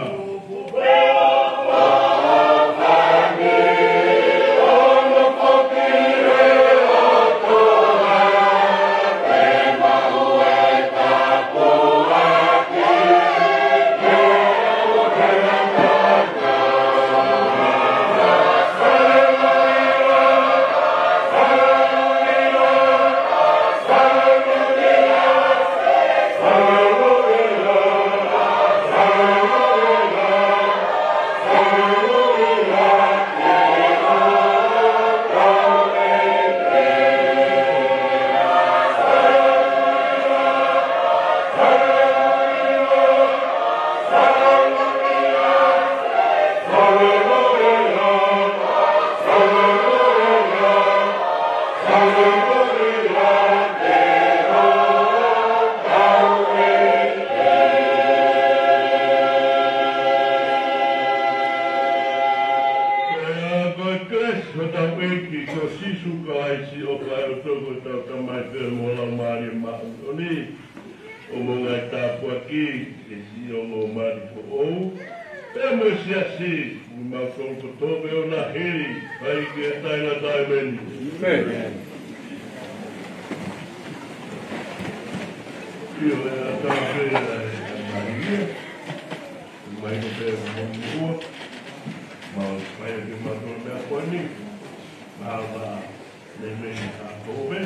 Ko e kelesi ʻa hotau ʻEiki ko Sīsū Kalaisi, ʻofa ʻa e ʻOtua ko hotau Tamai pea mo e Laumālie Māʻoniʻoni, ʻo mo ngaahi tāpuaki, ʻe siʻi ʻo mo mali foʻou, pea mo e siasi, mo mautolu kotoa pē ʻo na heli, ʻai ke taʻengata ʻa e meni. ʻIo, ʻe ʻatā pē ʻa e, ʻa e, mai ko pē mo mua, mau fai ake mautolu meʻa ko eni, mau mā, me me a kope.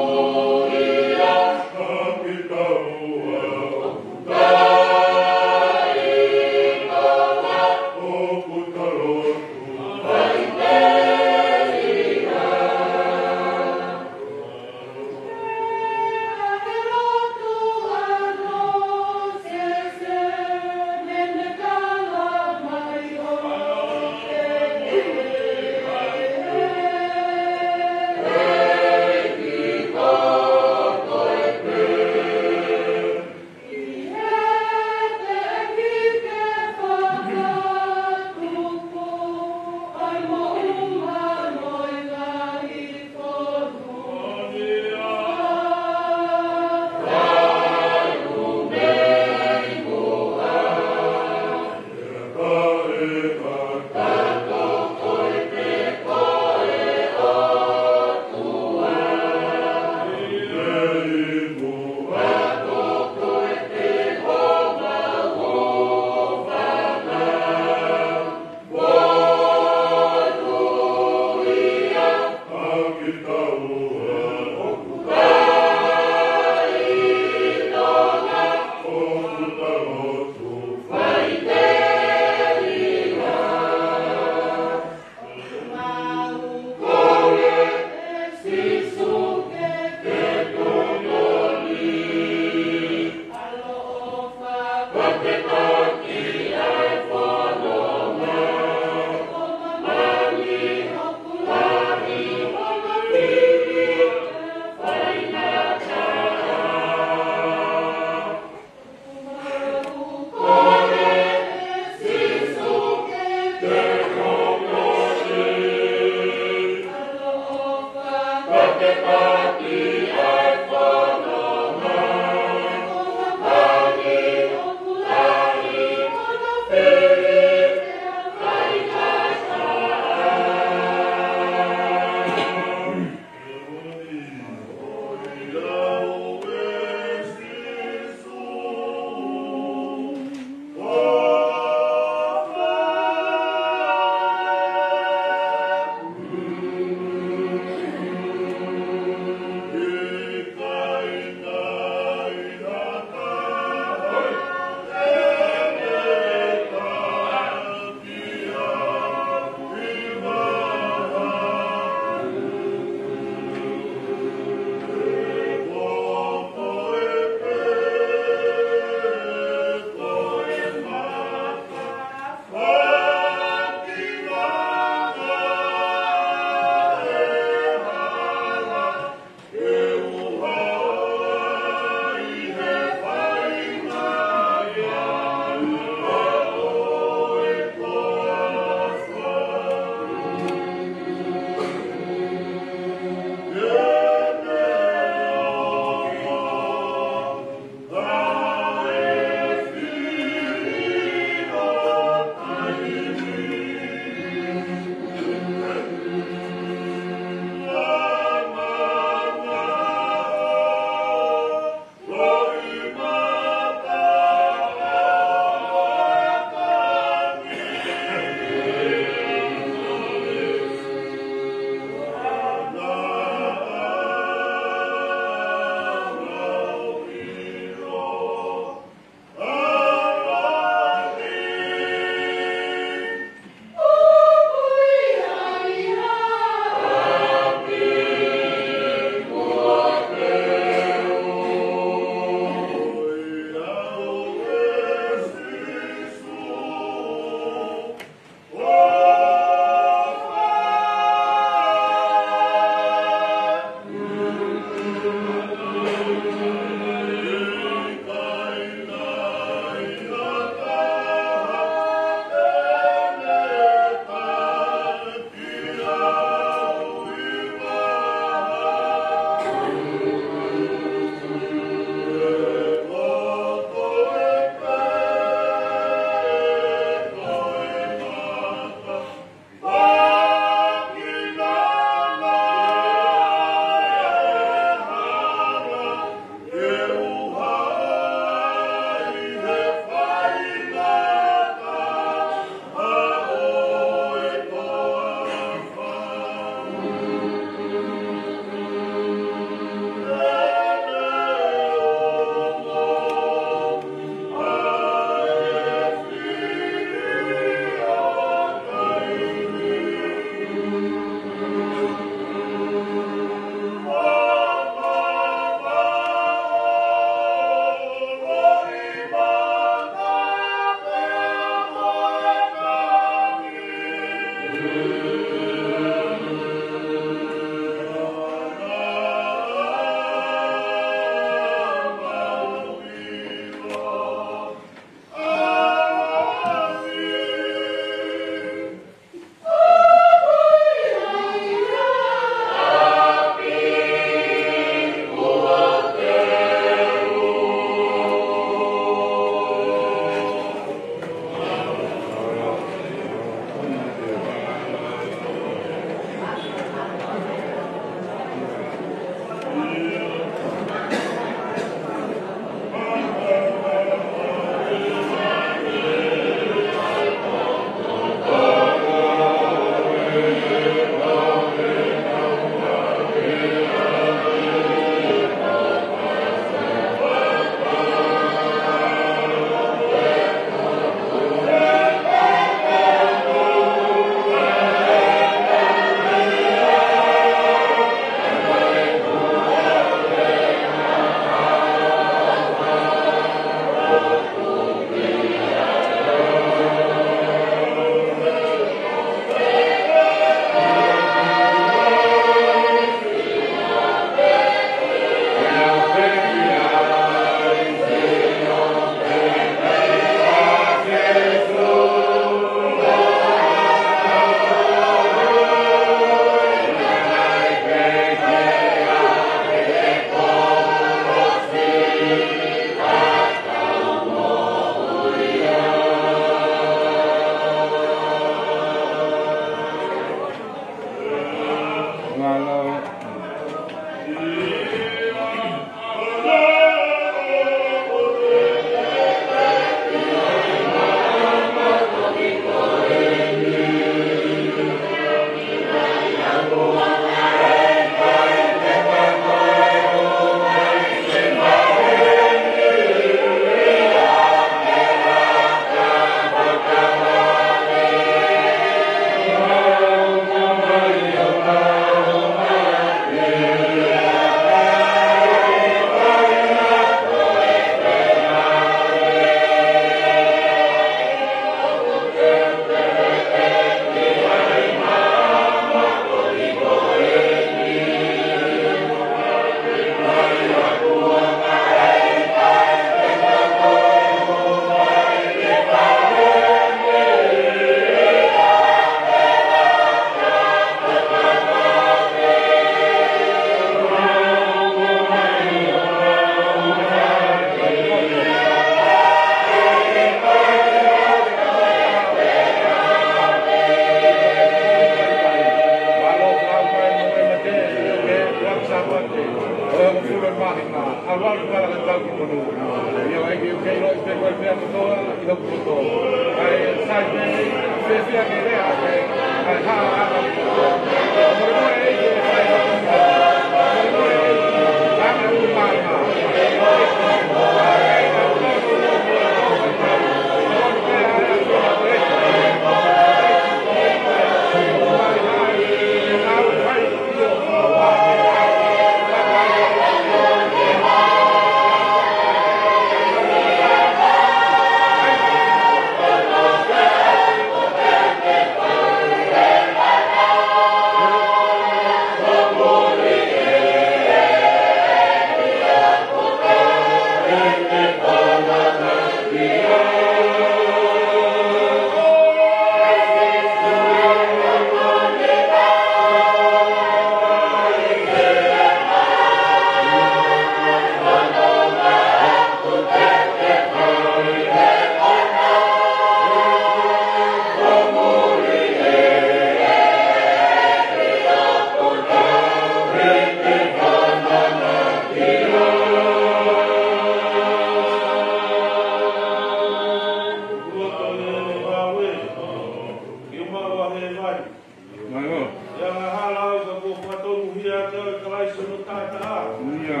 Mālō. Ia ngā hala au ka kuo fakatonuhia ʻe au ʻe Kalaisi hono taʻataʻa. Ia.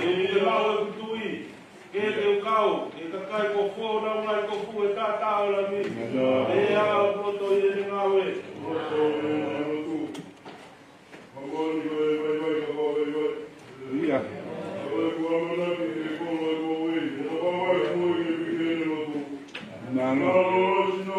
ʻI he lau ʻeku tui, ke te u kau, ʻe kakai ko fō nau ngai ko fu e taʻataʻa ʻo e Lami. Ia. ʻE au ʻoku loto ʻi heʻene ngāue. Ia. Mālō. Ia.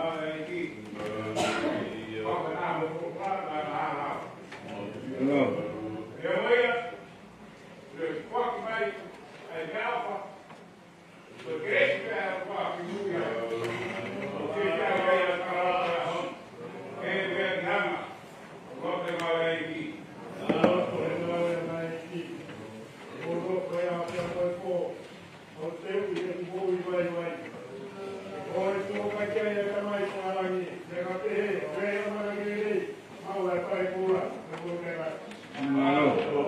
Ia. Mālō. Mālō. Mālō.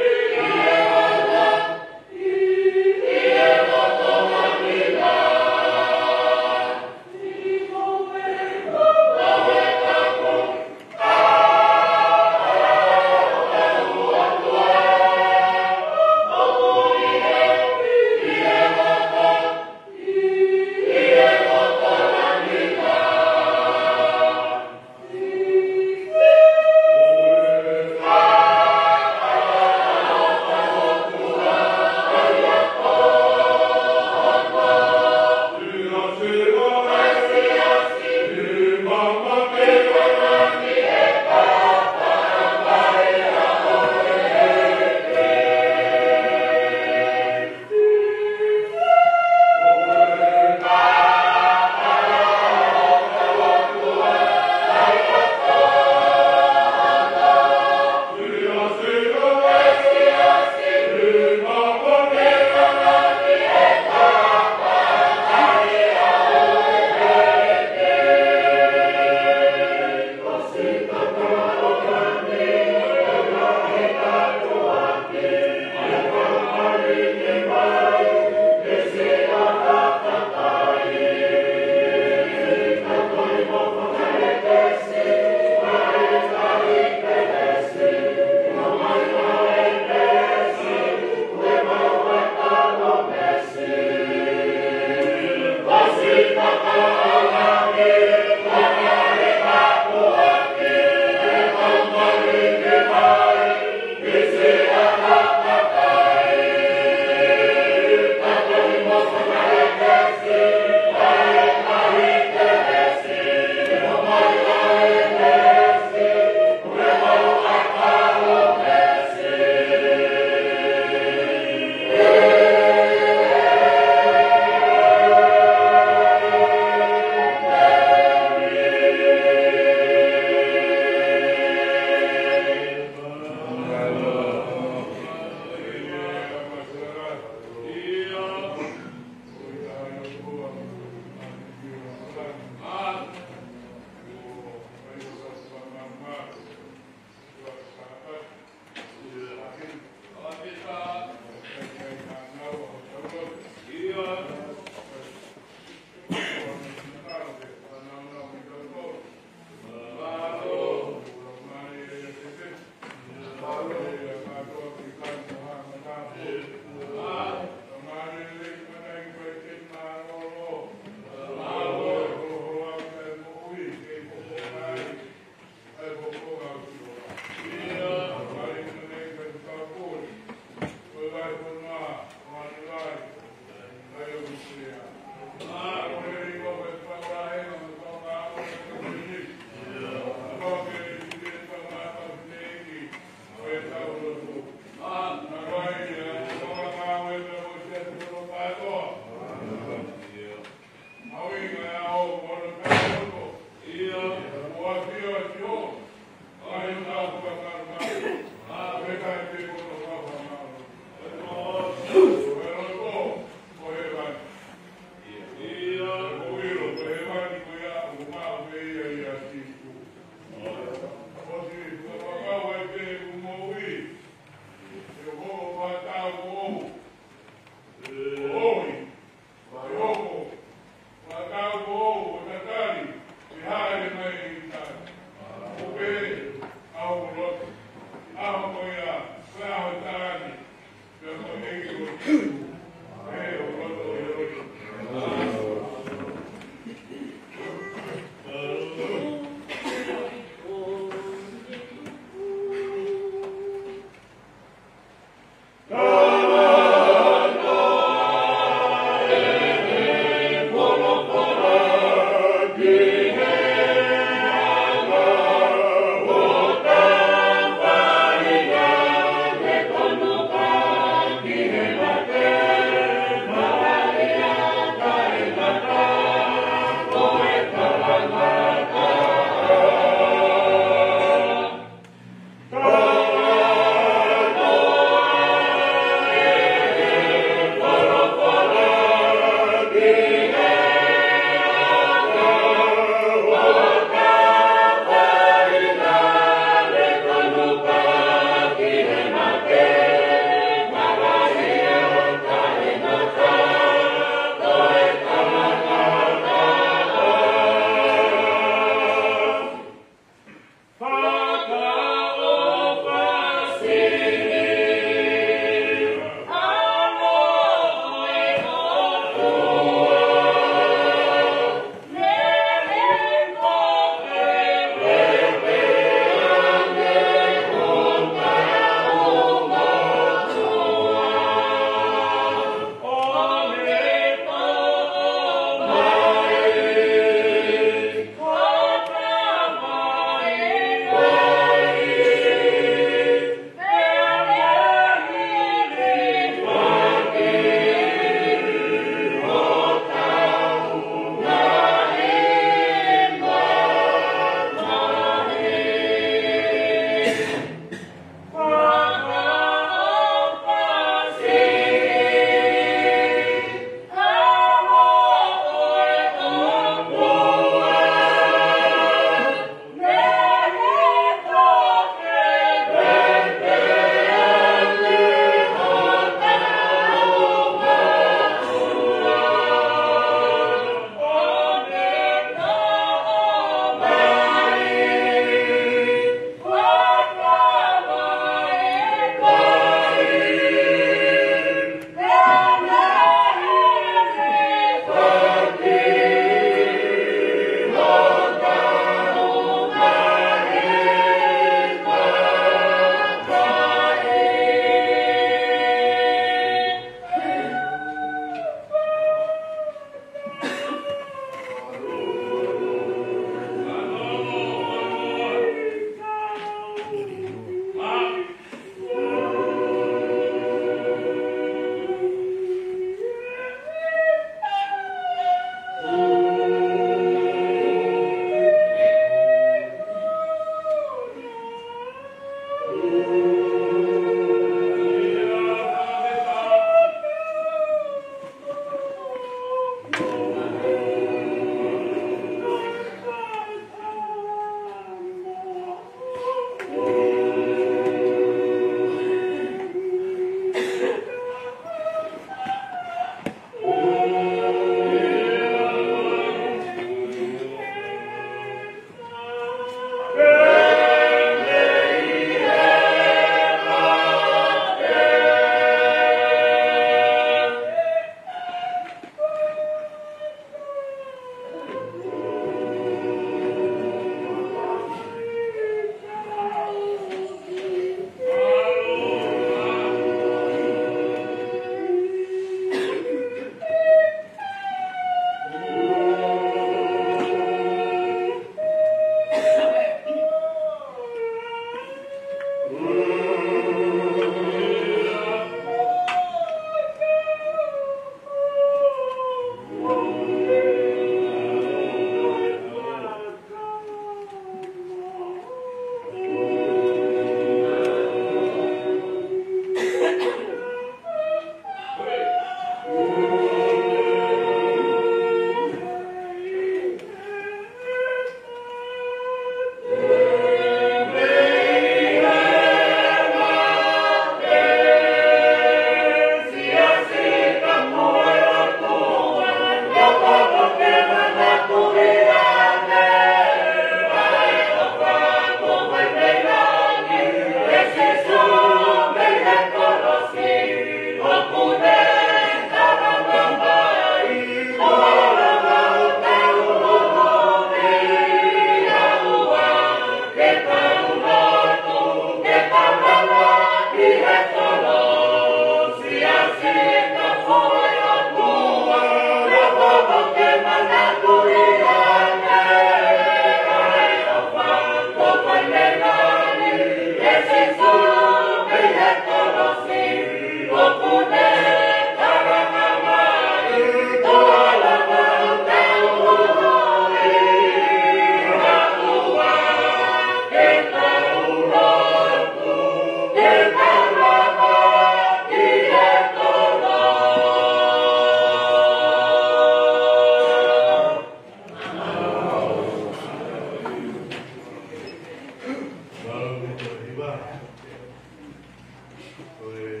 Ko e,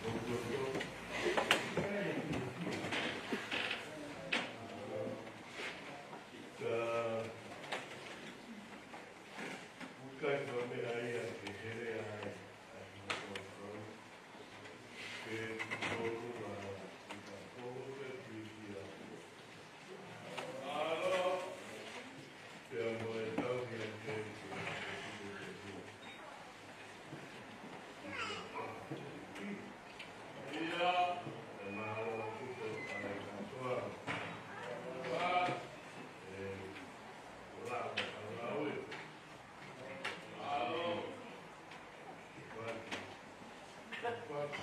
ko e, ko e, ka, ʻoku ʻikai ko e meʻa ia ke hele ai, ʻa e, ke tolu a, ʻi ka ko e ki ia. Pea mo e tauhi ʻa e, ia, e mālō ʻa e kuto ʻa e katoa. E, ʻo lava ka lau e. Mālō. Kuati. Kuati.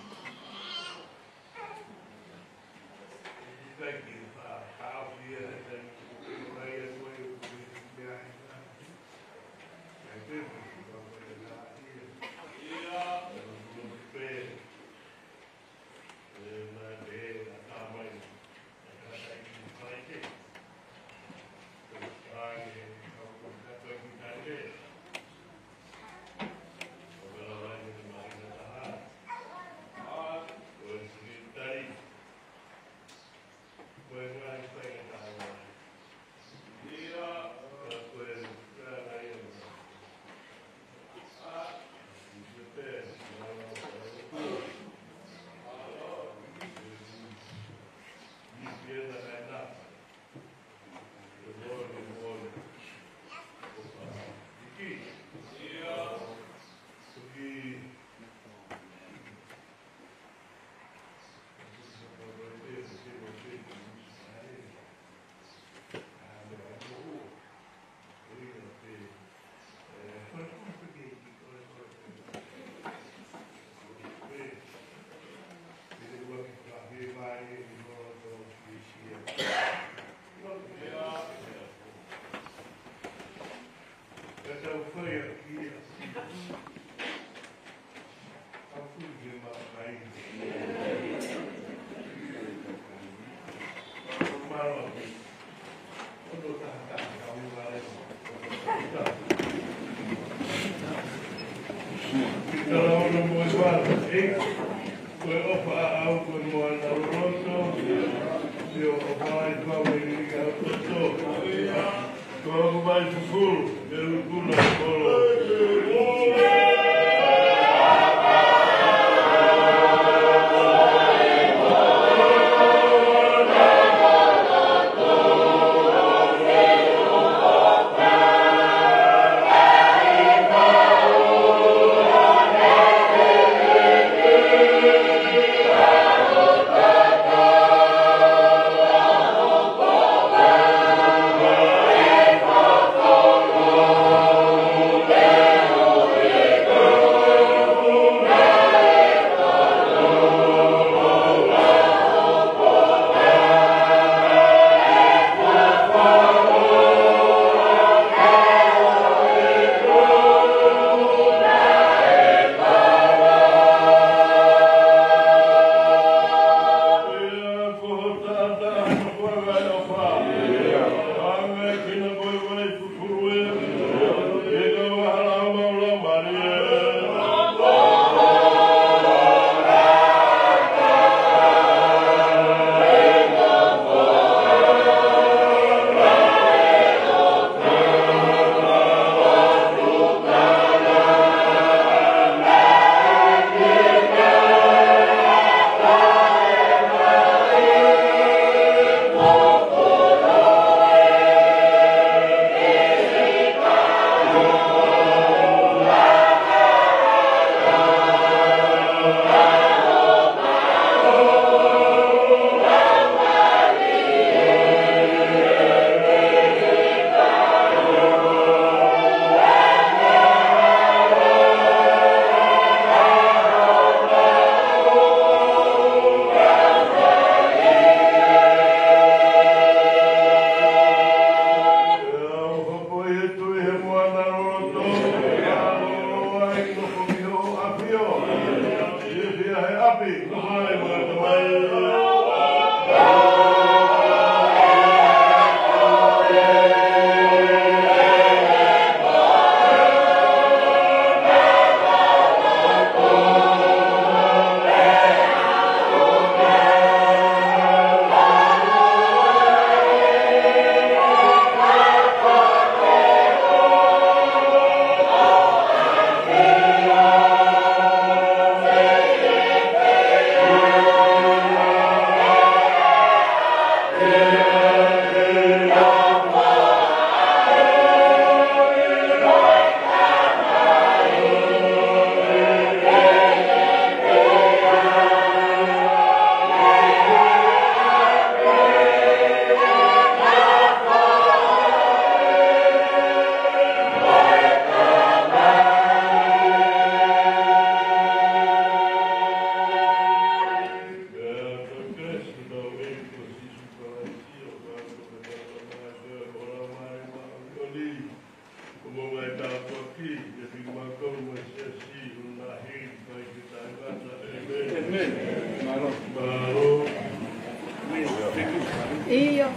Ko e ʻofa ʻaʻau ko e moana loloto, ʻio ʻofa ai kau me ni ka ʻofa. Ko e ʻofa mai fufulu, ke lukuna kolo. Tāpuaki kiate kimautolu mo e siasi ʻo e lahi ʻo e taʻengata. ʻĒmeni. ʻĒmeni. Mālō. Mālō. ʻIo.